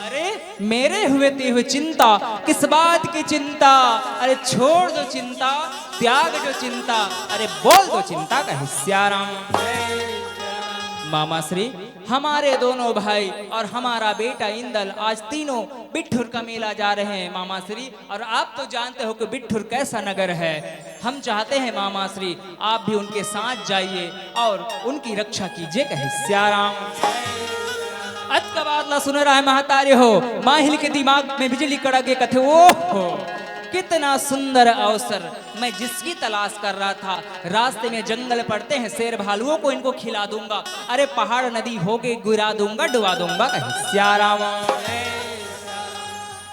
अरे, मेरे हुए ते हुए चिंता, किस बात की चिंता? अरे छोड़ दो चिंता, त्याग दो चिंता, अरे बोल दो चिंता, कहे सियाराम। मामा श्री, हमारे दोनों भाई और हमारा बेटा इंदल आज तीनों बिठूर का मेला जा रहे हैं मामा श्री, और आप तो जानते हो कि बिठूर कैसा नगर है। हम चाहते हैं मामा श्री आप भी उनके साथ जाइए और उनकी रक्षा कीजिए, कहे सियाराम। अतका बात ला सुन रहा है महतारी हो, माहिल के दिमाग में बिजली कड़क के कथे, "ओहो, कितना सुंदर अवसर, मैं जिसकी तलाश कर रहा था। रास्ते में जंगल पड़ते हैं, शेर भालुओं को इनको खिला दूंगा, अरे पहाड़ नदी होके गिरा दूंगा, डुबा दूंगा," कहे सियाराम।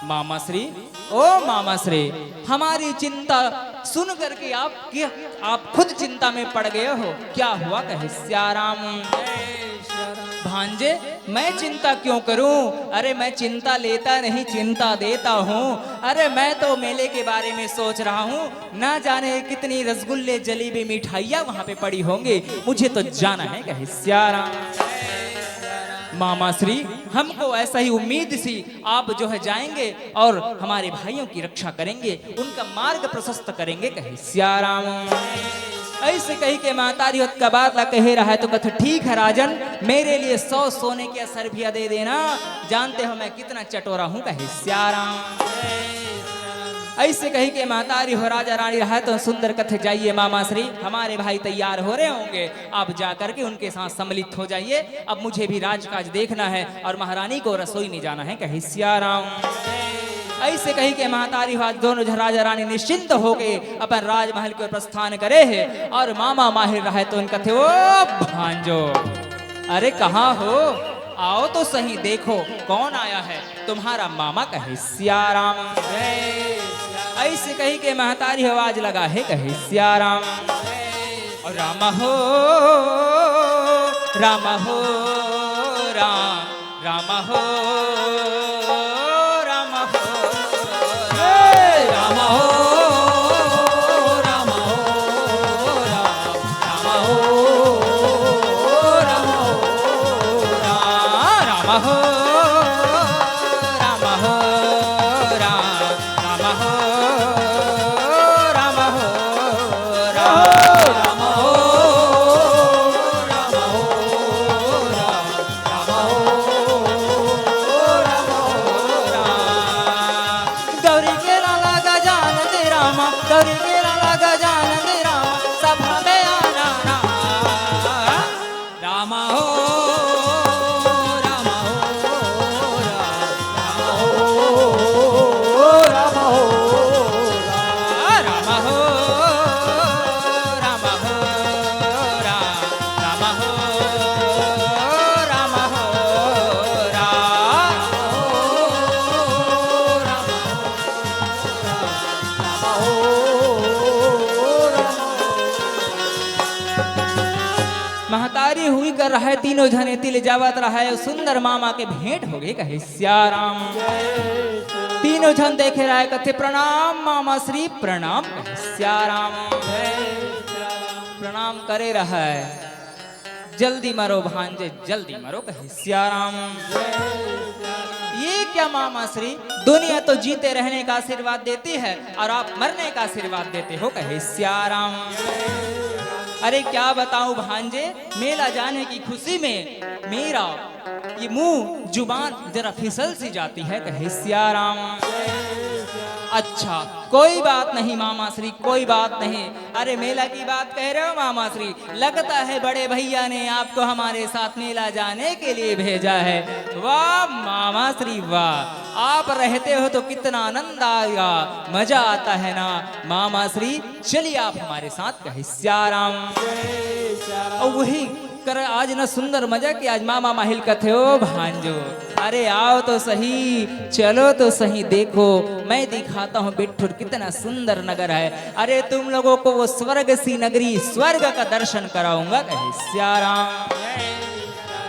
मामा श्री, ओ मामा श्री, हमारी चिंता सुन करके आप कि आप खुद चिंता में पड़ गए हो, क्या हुआ, कहे सियाराम। भांजे, मैं चिंता क्यों करूं? अरे मैं चिंता लेता नहीं, चिंता देता हूँ। अरे मैं तो मेले के बारे में सोच रहा हूँ, ना जाने कितनी रसगुल्ले, जलेबी, मिठाइयाँ वहाँ पे पड़ी होंगी, मुझे तो जाना है, कहे सियाराम। मामा श्री, हमको ऐसा ही उम्मीद सी आप जो है जाएंगे और हमारे भाइयों की रक्षा करेंगे, उनका मार्ग प्रशस्त करेंगे, कहे सियाराम। ऐसे कही के महतारी होत का बात ला कहे रहा है तो कथे, "ठीक है राजन, मेरे लिए सौ सोने के असरफिया दे देना, जानते हो मैं कितना चटोरा हूँ," कहे सियाराम। ऐसे कही के महतारी हो राजा रानी रहा तो सुंदर कथे, "जाइए मामा श्री, हमारे भाई तैयार हो रहे होंगे, आप जा करके उनके साथ सम्मिलित हो जाइए।" अब मुझे भी राजकाज देखना है और महारानी को रसोई में जाना है, कहे सियाराम। ऐसे कही के महतारी हो आज दोनों झ-, राजा रानी निश्चिंत होके अपन राजमहल के ओर प्रस्थान करे है और मामा माहिल रहे तो उनका थे, "ओ भांजो, अरे कहाँ हो? आओ तो सही, देखो कौन आया है, तुम्हारा मामा," कहे सियाराम। ऐसे कही के महतारी आवाज लगा है, कहे सियाराम। राम हो, राम हो, राम, राम हो, राम हो, हे राम हो, राम हो, राम, राम हो, राम हो, राम, राम हो, राम हो, राम, राम हो, राम हो, राम, राम हो, राम हो, गजानंद राम, सभा में आना ना। राम हो, राम हो, राम हो, राम हो, राम हो, राम हो, राम हो, राम हो, राम हो, राम हो। महतारी हुई कर रहे, तीनों झने तिल जावत रहे, सुंदर मामा के भेंट हो गए, कहे सियाराम। तीनों झन देखे रहे, कथे प्रणाम मामा श्री, प्रणाम, कहे सियाराम। प्रणाम करे रहे, जल्दी मरो भांजे, जल्दी मरो, कहे सियाराम। ये क्या मामा श्री, दुनिया तो जीते रहने का आशीर्वाद देती है और आप मरने का आशीर्वाद देते हो, कहे सियाराम। अरे क्या बताऊं भांजे, मेला जाने की खुशी में मेरा ये मुंह जुबान जरा फिसल सी जाती है, कहे सियाराम। अच्छा, कोई बात नहीं मामा श्री, कोई बात नहीं। अरे मेला की बात कह रहे हो मामा श्री, लगता है बड़े भैया ने आपको हमारे साथ मेला जाने के लिए भेजा है। वाह मामा श्री वाह, आप रहते हो तो कितना आनंद आएगा, मजा आता है ना मामा श्री। चलिए आप हमारे साथ, कहे सियाराम। और वही कर आज ना सुंदर मजा कि आज मामा माहिल कथे, ओ भांजो, अरे आओ तो सही, चलो तो सही, देखो मैं दिखाता हूँ बिठूर कितना सुंदर नगर है। अरे तुम लोगों को वो स्वर्ग सी नगरी, स्वर्ग का दर्शन कराऊंगा, कहे सियाराम।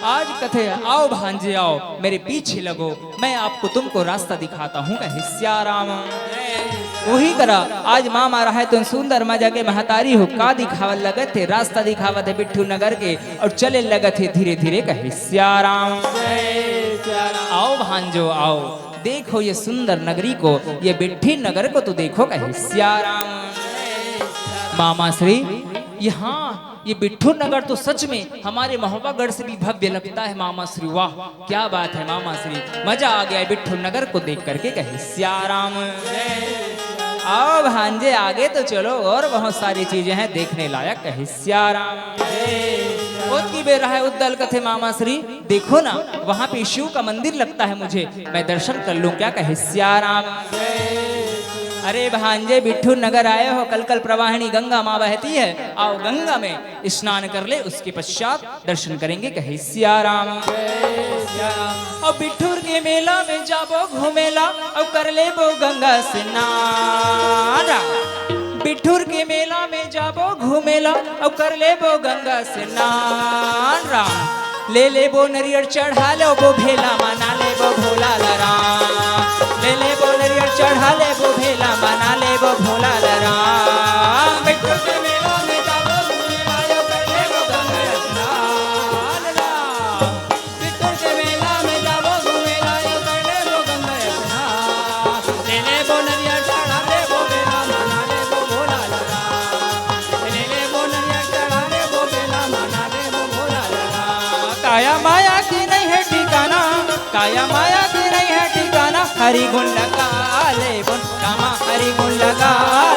आज कथे आओ भांजे आओ, मेरे पीछे लगो, मैं आपको तुमको रास्ता दिखाता हूँ, कहे सियाराम। वही करा आज मामा रहे तो सुंदर मजा के महतारी हो का दिखावत लगत थे, रास्ता दिखावत है बिठूर नगर के और चले लगत थे धीरे धीरे, कहे सियाराम। आओ भांजो आओ, देखो ये सुंदर नगरी को, ये बिठूर नगर को तो देखो, कहे सियाराम। मामा श्री, यहाँ ये बिठूर नगर तो सच में हमारे महोबागढ़ से भी भव्य लगता है मामा श्री। वाह क्या बात है मामा श्री, मजा आ गया है बिठूर नगर को देख करके, कहे सियाराम। आओ भांजे आगे तो चलो, और बहुत सारी चीजें हैं देखने लायक, कहे सियाराम। ओतकी बेरा है उद्दल कथे मामा श्री, देखो ना वहाँ पे शिव का मंदिर लगता है मुझे, मैं दर्शन कर लूँ क्या, कहे सियाराम। अरे भांजे बिठूर नगर आए हो, कल कल प्रवाहिनी गंगा माँ बहती है, आओ गंगा में स्नान कर ले, उसके पश्चात दर्शन करेंगे, कहे सियाराम। और बिठूर के मेला में जाबो घूमेला और कर लेबो गंगा स्नान। बिठूर के मेला में जाबो घूमेला और कर लेबो गंगा स्नान। राम ले लेबो नरियर चढ़ा लेबो भेला मना लेबो भोला ला राम। ले लेबो नरियर चढ़ा लेबो भेला मना लेबो भोला ला राम। बिठूर के मेला में जाबो घूमेला और कर लेबो गंगा स्नान। राम बिठूर के मेला में जाबो घूमेला या कर लेबो गंगा स्नान। ले लेबो नरियर चढ़ा लेबो भेला मना लेबो भोला ला राम। ले लेबो नरियर चढ़ा लेबो भेला मना लेबो भोला ला राम। काया माया की नहीं है ठिकाना, काया माया की नहीं है ठिकाना, हरि गुण लगा लेबो रामा, हरि गुण लगा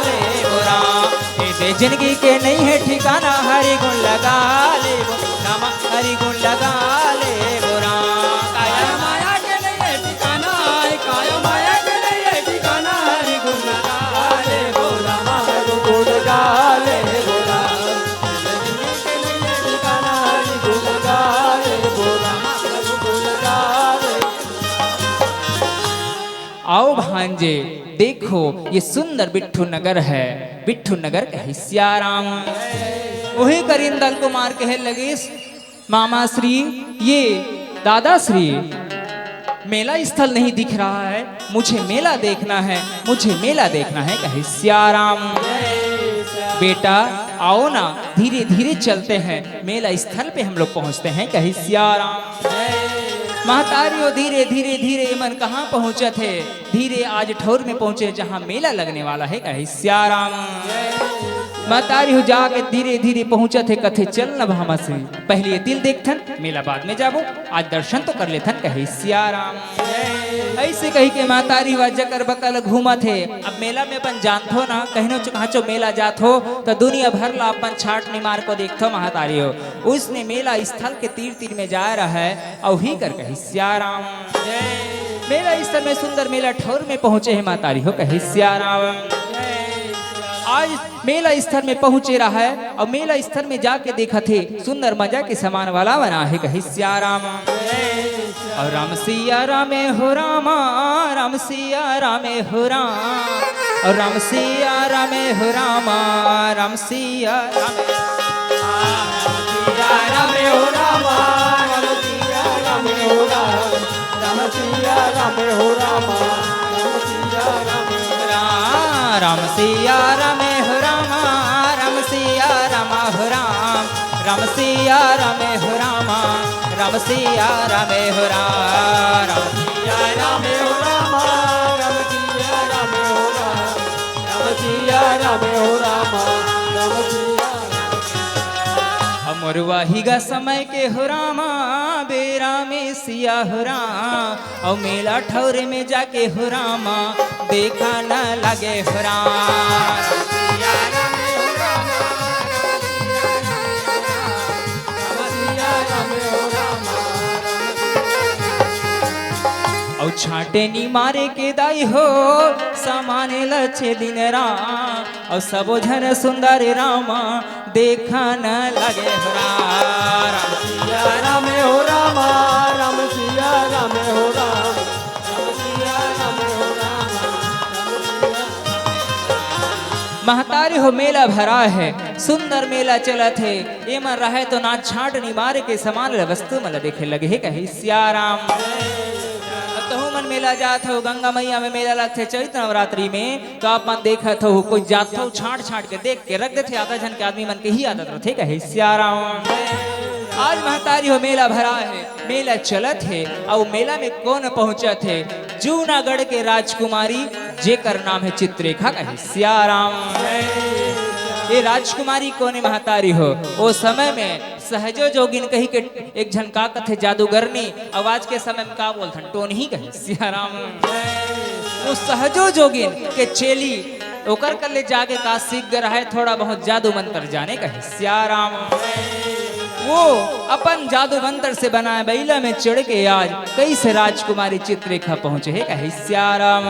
लेबो राम। ए दे जिंदगी के नहीं है ठिकाना, हरि गुण लगा लेबो रामा, हरि गुण लगा लेबो राम। काया माया के नहीं है ठिकाना, ए काया माया के नहीं है ठिकाना, हरि गुण लगा लेबो रामा, हरि गुण लगा लेबो राम। ए दे जिंदगी के नहीं है ठिकाना, हरि गुण लगा लेबो रामा, हरि गुण लगा लेबो। आओ भांजे, देखो ये सुंदर बिठूर नगर है, बिठूर नगर कहे सियाराम। वही करिंदल कुमार कहे लगिस, मामा श्री, ये दादा श्री, मेला स्थल नहीं दिख रहा है, मुझे मेला देखना है, मुझे मेला देखना है, कहे सियाराम। बेटा आओ ना, धीरे धीरे चलते हैं, मेला स्थल पे हम लोग पहुंचते हैं, कहे सियाराम। महतारी हो धीरे धीरे धीरे, एमन कहाँ पहुँचत हे? धीरे आज ठौर में पहुँचे, जहाँ मेला लगने वाला है, कहे सियाराम। महतारी हो जाके धीरे धीरे पहुँचत हे, कथे चल न भामा श्री, पहले ये तिल देखथन, मेला बाद में जाबो, आज दर्शन तो कर लेथन, कहे सियाराम। अइसे कहिके महतारी ह जकर बकर घूमत हे। अब मेला में अपन जानथो ना, कहिनो च-, कहांचो मेला जाथो, त दुनिया भर ला अपन छांट निमार के देखथो महतारी हो। उसने मेला स्थल के तीर तीर में जाय रहय, अउ ही कर कहिस सिया राम। मेला स्थल में सुंदर मेला ठौर में पहुंचे हे महतारी हो, कहिस सिया राम। आज मेला स्थल में पहुंचे रहय, अउ मेला स्थल में जाके देखत हे, सुंदर मजा के समान वाला बना हे, कहिस सिया राम। अउ राम सिया रामे हो रामा, राम सिया रामे हो राम, अउ राम सिया रामे हो रामा, राम सिया रामे। राम सिया रामे हो रामा, राम सिया रामे हो रामा, राम सिया रामे हो राम। राम सिया रामे हो रामा, राम सिया रामा हो राम, राम सिया रामे हो रामा, राम सिया रामे हो राम। राम सिया रामे हो रामा, राम सिया रामे हो राम, राम सिया रामे हो रामा, राम सिया। अमरुआ हिगा समय के हो रामा, बेरा में सिया हो राम, अउ मेला ठौरे में जाके हो रामा, देखा न लगे हो राम। अउ छांटे निमारे के दाई हो, समाने ल छे दिन राम, अउ सबो झन सुंदर रामा, देखा न लगे हो राम। राम सिया राम हो रामा, राम सिया राम हो राम, राम सिया राम हो रामा, राम सिया। महतारी हो मेला भरा हे, सुंदर मेला चलत हे, एमन रहय तो ना छांट निमारे के समान ल वस्तु मन ल देखे लगे हे, कहिस सिया राम। अब तहू मन मेला जात हो, गंगा मैया में मेला लगथे चैत नवरात्रि में, तो आप मन देखत हो, कोई जात हो, छांट छांट के देख के रख देथे, आधा झन के आदमी मन के ही आदत रथे, कहिस सिया राम। आज महतारी हो मेला भरा हे, मेला चलत हे, अउ मेला में कोन पहुंचत हे? जूनागढ़ के राजकुमारी, जेकर नाम हे चित्ररेखा, कहिस सिया राम। ये राजकुमारी कोने महतारी हो? ओ समय में सहजो जोगिन कहिके एक झन का कथे जादूगरनी, अउ आज के समय में का बोलथन, टोनही कहे सिया राम। वो सहजो जोगिन के चेली ओकर कर ले जाके का सीख गे रहय, थोड़ा बहुत जादू मंत्र जाने कहे सिया राम। वो अपन जादू मंत्र से बनाए बइला में चढ़ के आज कइसे राजकुमारी चित्ररेखा पहुंचे हे कहे सिया राम।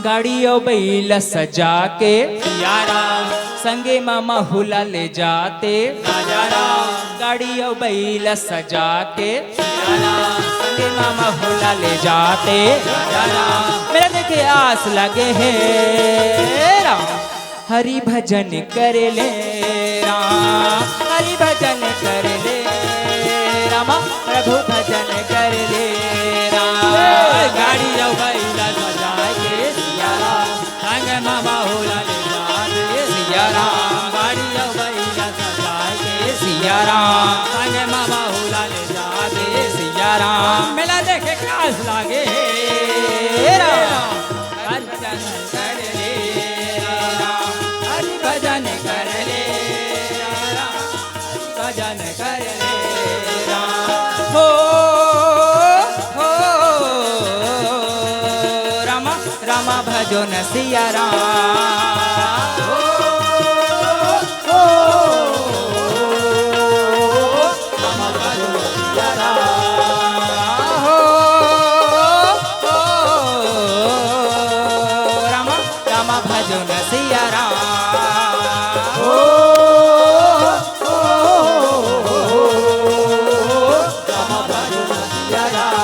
गाड़ी अउ बइला सजा के सिया राम। संगे म महुला ले जाते राजा राम। गाड़ी अउ बइला सजा के सिया राम। संगे म महुला ले जाते राजा राम। मेला देखे आस लगे हे राम। हरि भजन कर ले राम, हरि भजन कर ले राम, प्रभु भजन कर ले राम। गाड़ी अउ बइला सजा के सिया राम, संग म महुला ले जाते सिया राम। गाड़ी अउ बइला सजा के सिया राम, संग म महुला ले जाते सिया राम। मेला देखे कास लागे हे राम। हरि भजन कर ले राम, हरि भजन कर ले राम, हरि भजन कर ले राम। हो, हो, रामा, रामा भजो न सिया राम। हो, हो, रामा भजो न सिया राम। हो, हो, रामा, रामा भजो न सिया राम। हो, हो, रामा भजो न सिया राम।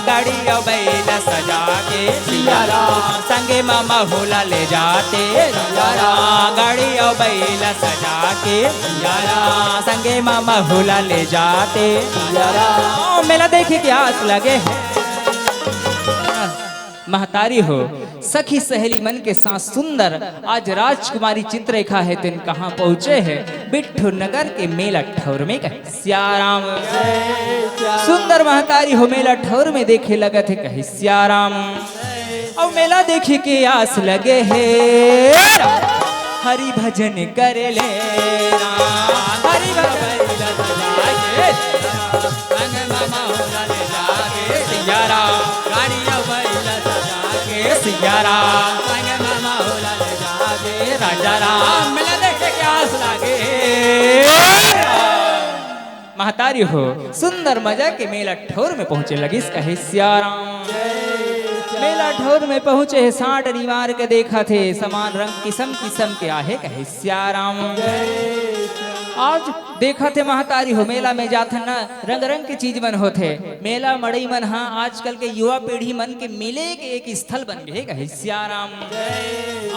गाड़ी अउ बइला सजा के सिया राम। संगे म महुला ले जाते सिया राम। गाड़ी अउ बइला सजा के सिया राम। संगे म महुला ले जाते सिया राम। मेला देखे के आस लगे हे। महतारी हो, सखी सहेली मन के साथ सुंदर आज राजकुमारी चित्ररेखा हे, तेन कहाँ पहुँचे हे? बिट्ठू नगर के मेला ठौर में कहे सिया राम। सुंदर महतारी हो मेला ठौर में देखे लगत हे, कहे सिया राम। अउ मेला देखे के आस लगे हे राम। हरि भजन कर ले राम, हरि भजन। सिया राम, गाड़ी अउ बैल सजा के सिया राम, संग मामा होला ले जाबे राजा राम, मेला देखे के आस लागे। महतारी हो, सुंदर मजा के मेला ठौर में पहुंचे लगिस कहे सिया राम। मेला ठौर में पहुंचे हे, साँड़ निवार के देखत हे, समान रंग किसम किसम के आहे कहे सिया राम। आज देखत हे महतारी हो, मेला में जाथन न, रंग रंग के चीज मन होथे। मेला मड़ई मन ह आजकल के युवा पीढ़ी मन के मिले के एक स्थल बन गे हे कहे सिया राम।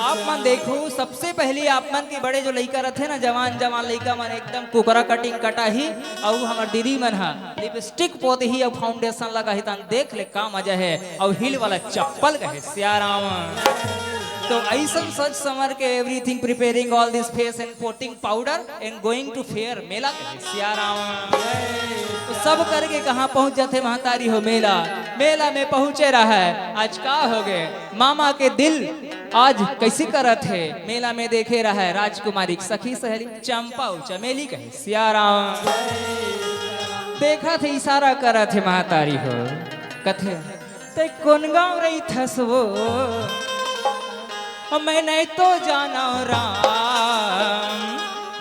आप मन देखो, सबसे पहले आप मन के बड़े जो लइका रथे ना, जवान जवान लइका मन एकदम कुकरा कटिंग कटाही, अउ हमर दीदी मन ह लिपस्टिक पोतही अउ फाउंडेशन लगाही, तन देख ले का मजा हे। अउ हील वाला चप्पल कहे सिया राम। तो अइसन सज संवर के, everything preparing all this face and putting powder and going to fair, मेला कहे सिया राम। तो सब करके कहाँ पहुँच जाथे महतारी हो, मेला। मेला में पहुँचे रहय, आज का हो गे, मामा के दिल आज कइसे करत हे। मेला में देखे रहय राजकुमारी के सखी सहेली चंपा अउ चमेली कहे सिया राम। देखत हे, इशारा करत हे महतारी हो, कथे, "तैं कोन गाँव रहिथस वो? मैं नहीं तो जानव राम,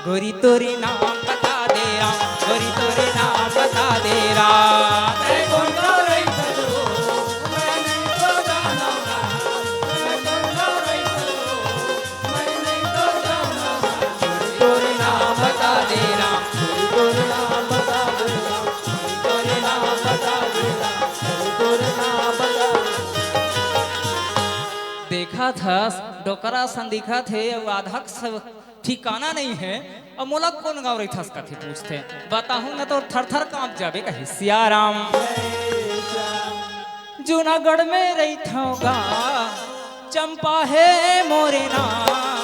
गोरी तोरे नाम बता दे राम, गोरी तोरे नाम बता दे राम।" तैं कोन गाँव रहिथस वो? मैं नहीं तो जानव राम, मैं कोन गाँव रहिथस वो? मैं नहीं तो जानव राम, गोरी तोरे नाम बता दे राम, गोरी तोरे नाम बता दे राम, गोरी तोरे नाम बता दे राम, गोरी तोरे नाम बता दे। देखत हस, डोकरा सन दिखत हे, अउ आधा के सब ठिकाना नहीं हे। अब मोला कोन गाँव रहिथस कथे पूछथे, बताहूँ न तो थर थर काँप जाबे कहे सिया राम। जूनागढ़ में रहिथव गा, चंपा हे मोरे नाम,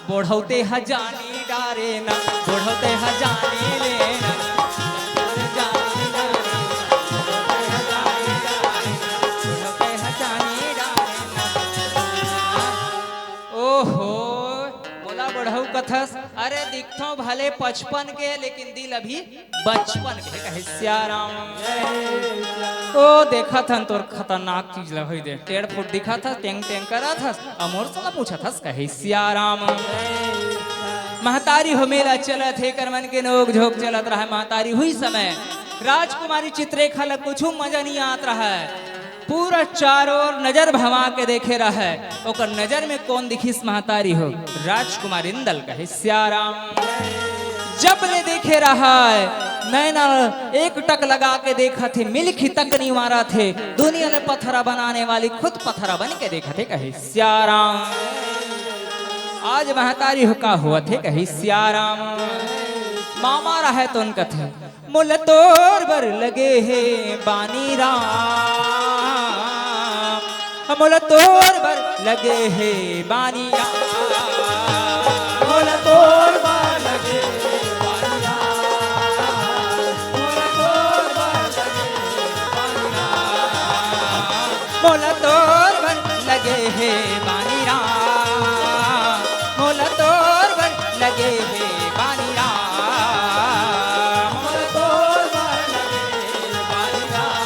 बुढ़ौते ह जानी डारे ना, बुढ़ौते ह जानी लेना, जानी डारे ना, बुढ़ौते ह जानी डारे ना, बुढ़ौते ह जानी डारे ना। ओहो, मोला बुढ़ऊ कथस, अरे दिखथव भले पचपन के, लेकिन दिल अभी बचपन के कहे सिया राम। ओ देखत हन तोर खतरनाक चीज ल होई दे। टेढ़ फुट दिखत हस, टेंग टेंग करत हस, अउ मोर सला पूछत हस कहे सिया राम। महतारी हो मेला चलत हे, कर मन के नोक झोंक चलत रहय। महतारी हुई समय राजकुमारी चित्रेखा ल कुछु मजा नहीं आत रहय। पूरा चारों ओर नजर भवा के देखे रहय। ओकर नजर में कोन दिखिस महतारी हो? राजकुमार इंदल कहे सिया राम। जब ले देखे रहय, नैना एक टक लगा के देखत हे, मिलखी तक नहीं मारत हे। दुनिया ले पथरा बनाने वाली खुद पथरा बन के देखत हे, कहे सिया राम। आज महतारी हो का होवत हे, कहे सिया राम। मामा रहय तोन कथे, मोला तोर बर लगे हे बानी राम, मोला तोर बर लगे हे बानी राम, मोला तोर बर लगे हे बानी राम, मोला तोर बर लगे हे बानी राम, मोला तोर बर लगे हे बानी राम, मोला तोर बर लगे हे बानी राम, मोला तोर बर लगे हे बानी राम, मोला तोर बर लगे हे बानी राम।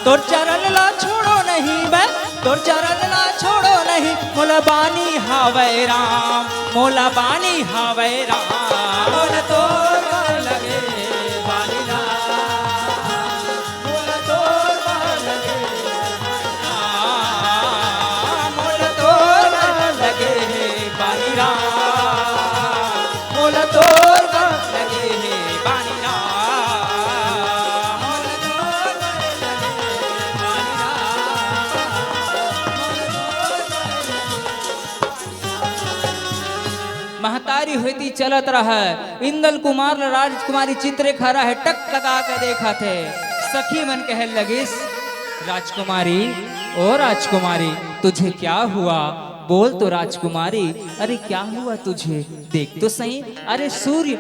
तोर चरण ला छोड़ो नहीं मैं, तोर चरण ला छोड़ो नहीं, मोला बानी हावय राम, मोला बानी हावय राम, मोला तोर बर लगे हे बानी राम। मोला तोर बर लगे हे बानी राम, मोला तोर बर लगे हे बानी राम, मोला तोर बर लगे हे बानी राम, मोला तोर बर लगे हे बानी राम, मोला तोर बर लगे हे। महतारी होती चलत रहय, इंदल कुमार ल राजकुमारी चित्रेखा रहय टक लगा के देखत हे। सखी मन कहे लगिस, राजकुमारी, ओ राजकुमारी, तुझे क्या हुआ? बोल तो राजकुमारी, अरे क्या हुआ तुझे? देख तो सही, अरे सूर्य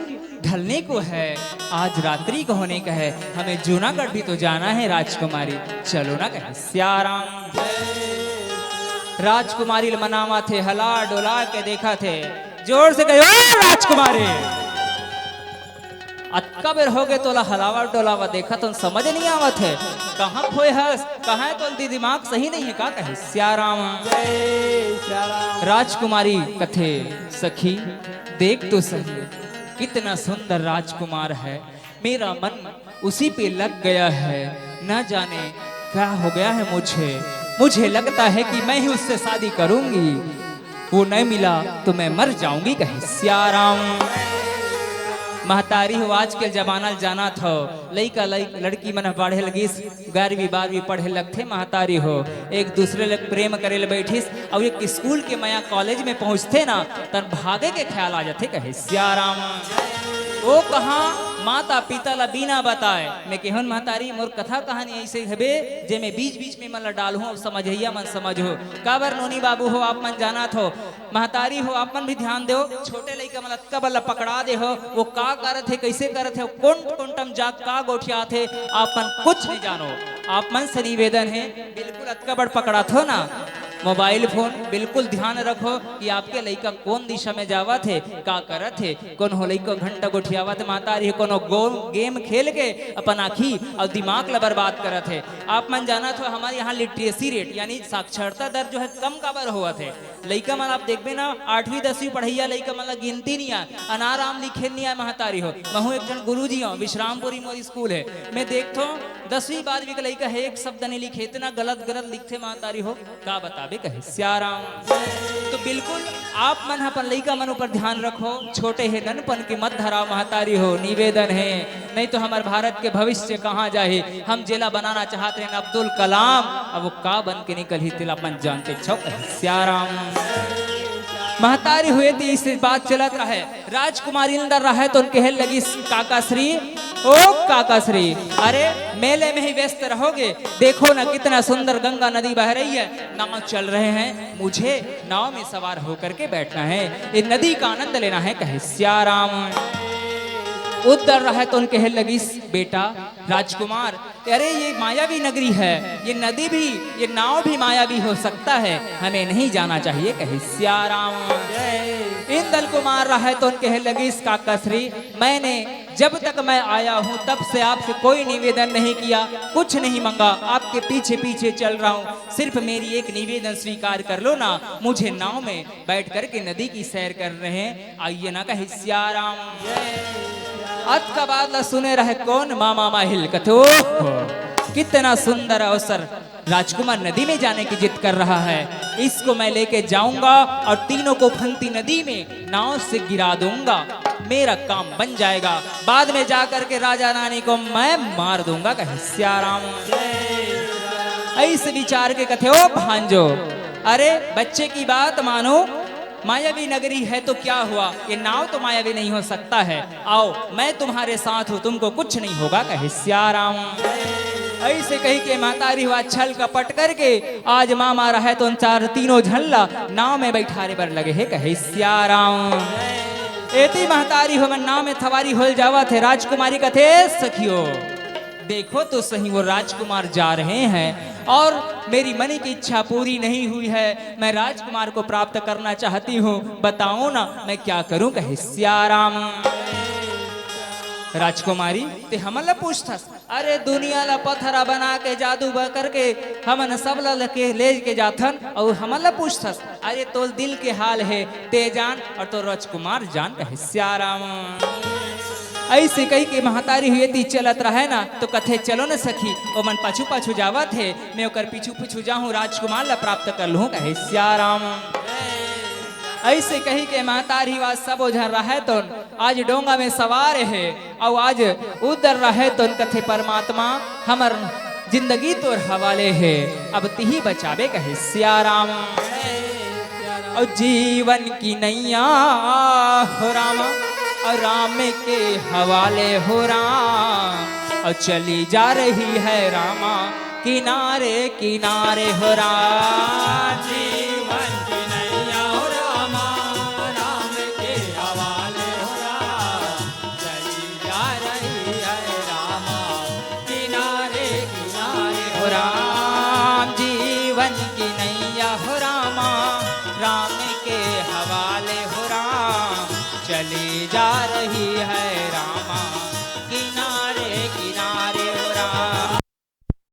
ढलने को है, आज रात्रि का होने का है, हमें जूनागढ़ भी तो जाना है राजकुमारी, चलो ना कहे सिया राम। राजकुमारी ल मनावत हे, हला डोला के देखत हे, जोर से कहे, ओ राजकुमारी। अतका बेर होगे तोला हलावा डोलावा, देखत हन समझ नइ आवत हे। कहाँ खोए हस? कहाँ हे तोर दिमाग सही नइ हे का? कहे सियाराम। जय सियाराम। राजकुमारी कथे, सखी, देख तो सही, कितना सुंदर राजकुमार है। मेरा मन उसी पे लग गया है। न जाने क्या हो गया है मुझे। मुझे लगता है कि मैं ही उससे शादी करूंगी। वो नहीं मिला तो मैं मर जाऊंगी, कहे सियाराम। महतारी हो, आज के जमाना ल जानत हो, लइका लइक-, लड़की मन ह पढ़े लगिस, ग्यारहवीं बारहवीं पढ़े लगथे महतारी हो, एक दूसरे ले प्रेम करे ले बैठिस, अउ एक स्कूल के मया कॉलेज में पहुंचथे ना, तन भागे के ख्याल आ जाथे, कहे सियाराम। ओ कहाँ माता पिता ला बिना बताए, मैं केहन महतारी, मोर कथा कहानी ऐसे हबे, जे मैं बीच बीच में मन ला डालहूं, अब समझइया मन समझ हो। काबर नोनी बाबू हो, आप मन जानत हो, महतारी हो, आप मन भी ध्यान देव, छोटे लइका मन ला अतका बल ला पकड़ा दे हो, वो का करत हे, कैसे करत हे, कोन कोन टम जाग का गोठियात हे, आप मन कुछ नहीं जानो। आप मन से निवेदन है, बिल्कुल अतका बड़ पकड़ाथो ना मोबाइल फोन, बिल्कुल ध्यान रखो कि आपके लइका कोन दिशा में जावत हे, का करत हे। कोनो लइका घंटा गोठियावत महतारी हे, कोनो गो-, गेम खेल के अपन आँखी अउ दिमाग ला बर्बाद करत हे। आप मन जानत हो, हमर यहाँ लिटरेसी रेट यानी साक्षरता दर जो है कम काबर होवत हे। लइका मन आप देखबे ना, आठवीं दसवीं पढ़इया लइका मन ला गिनती नइ आय, अनार आम लिखे नइ आय महतारी हो। महूं एक झन गुरुजी हंव, विश्रामपुरी मोर स्कूल हे, मैं देखथों दसवीं बारहवीं के लइका हे, एक शब्द नइ लिखे, इतना गलत गलत लिखथे महतारी हो, का बताबे, कहे सियाराम। तो बिल्कुल आप मन ह अपन लइका मन ऊपर ध्यान रखो, छोटे हे ननपन के मत धराव महतारी हो, निवेदन हे, नहीं तो हमर भारत के भविष्य कहाँ जाही। हम जेला बनाना चाहत रहेन अब्दुल कलाम, अब वो का बन के निकलही तेला अपन जानते छो, कहे सियाराम। महतारी हो एती इसे बात चलत रहे, राजकुमारी अंदर रहे तो उनके हेल लगिस, काकाश्री, ओ काकाश्री, अरे मेले में ही व्यस्त रहोगे, देखो ना कितना सुंदर गंगा नदी बह रही है, नाव चल रहे हैं, मुझे नाव में सवार होकर के बैठना है, ये नदी का आनंद लेना है, कहे सियाराम। उधर रहे तो उनके हेल लगिस, बेटा राजकुमार, अरे ये मायावी नगरी है, ये नदी भी, ये नाव भी मायावी हो सकता है, हमें नहीं जाना चाहिए, कहे सियाराम। इंदल कुमार रहे तो उनके हेल लगिस, काकाश्री, मैंने जब तक मैं आया हूँ तब से आपसे कोई निवेदन नहीं किया, कुछ नहीं मांगा, आपके पीछे पीछे चल रहा हूँ, सिर्फ मेरी एक निवेदन स्वीकार कर लो ना, मुझे नाव में बैठ करके नदी की सैर कर रहे हैं, आइए ना, कहे सियाराम। अतका बात ला सुने रहे कौन? मामा माहिल। कथे, "ओह, कितना सुंदर अवसर, राजकुमार नदी में जाने की जिद कर रहा है, इसको मैं लेके जाऊंगा और तीनों को फंती नदी में नाव से गिरा दूंगा, मेरा काम बन जाएगा। बाद में जा करके राजा रानी को मैं मार दूंगा," कहे सियाराम। ऐसे विचार के कथे, ओ भांजो, अरे बच्चे की बात मानो, मायावी नगरी है तो क्या हुआ, ये नाव तो मायावी नहीं हो सकता है। आओ, मैं तुम्हारे साथ हूँ, तुमको कुछ नहीं होगा, कहे सियाराम। ऐसे कही के महतारी हो छल कपट करके आज मामा रहे तो उन चार तीनों झन ला नाव में बैठारे बर लगे हे, कहे सियाराम। एती महतारी हो मन नाव में सवारी होल जावत हे। राजकुमारी कथे, सखियो, देखो तो सही, वो राजकुमार जा रहे हैं और मेरी मन की इच्छा पूरी नहीं हुई है। मैं राजकुमार को प्राप्त करना चाहती हूँ, बताओ ना, मैं क्या करूँ, कहे सियाराम। राजकुमारी, ते हमन ला पूछथस? अरे दुनिया ला पथरा बना के, जादू ब-, करके हमन सब ला लेके, ले के जाथन अउ हमन ला पूछथस? अरे तोर दिल के हाल हे, ते जान और तोर राजकुमार जान, कहे सियाराम। ऐसे कही के महतारी हो एती चलत रहे ना, तो कथे, चलो न सखी, ओमन पाछू पाछू जावत हे, मैं ओकर पीछू पीछू जाहूँ, राजकुमार ला प्राप्त कर लूँ, कहे सियाराम। ऐसे कही के महतारी हो सबो झन रहे तो आज डोंगा में सवार हे, अउ आज उधर रहे तो कथे, परमात्मा, हमर जिंदगी तोर हवाले हे, अब तिही बचाबे, कहे सियाराम। और जीवन की नैया हो रामा, और राम के हवाले हो राम, और चली जा रही है रामा किनारे किनारे हो राम। जीवन की नैया हो रामा, राम के हवाले हो राम, चली जा रही है रामा किनारे किनारे हो राम। जीवन की नैया हो रामा, राम के हवाले हो राम, चली जा रही है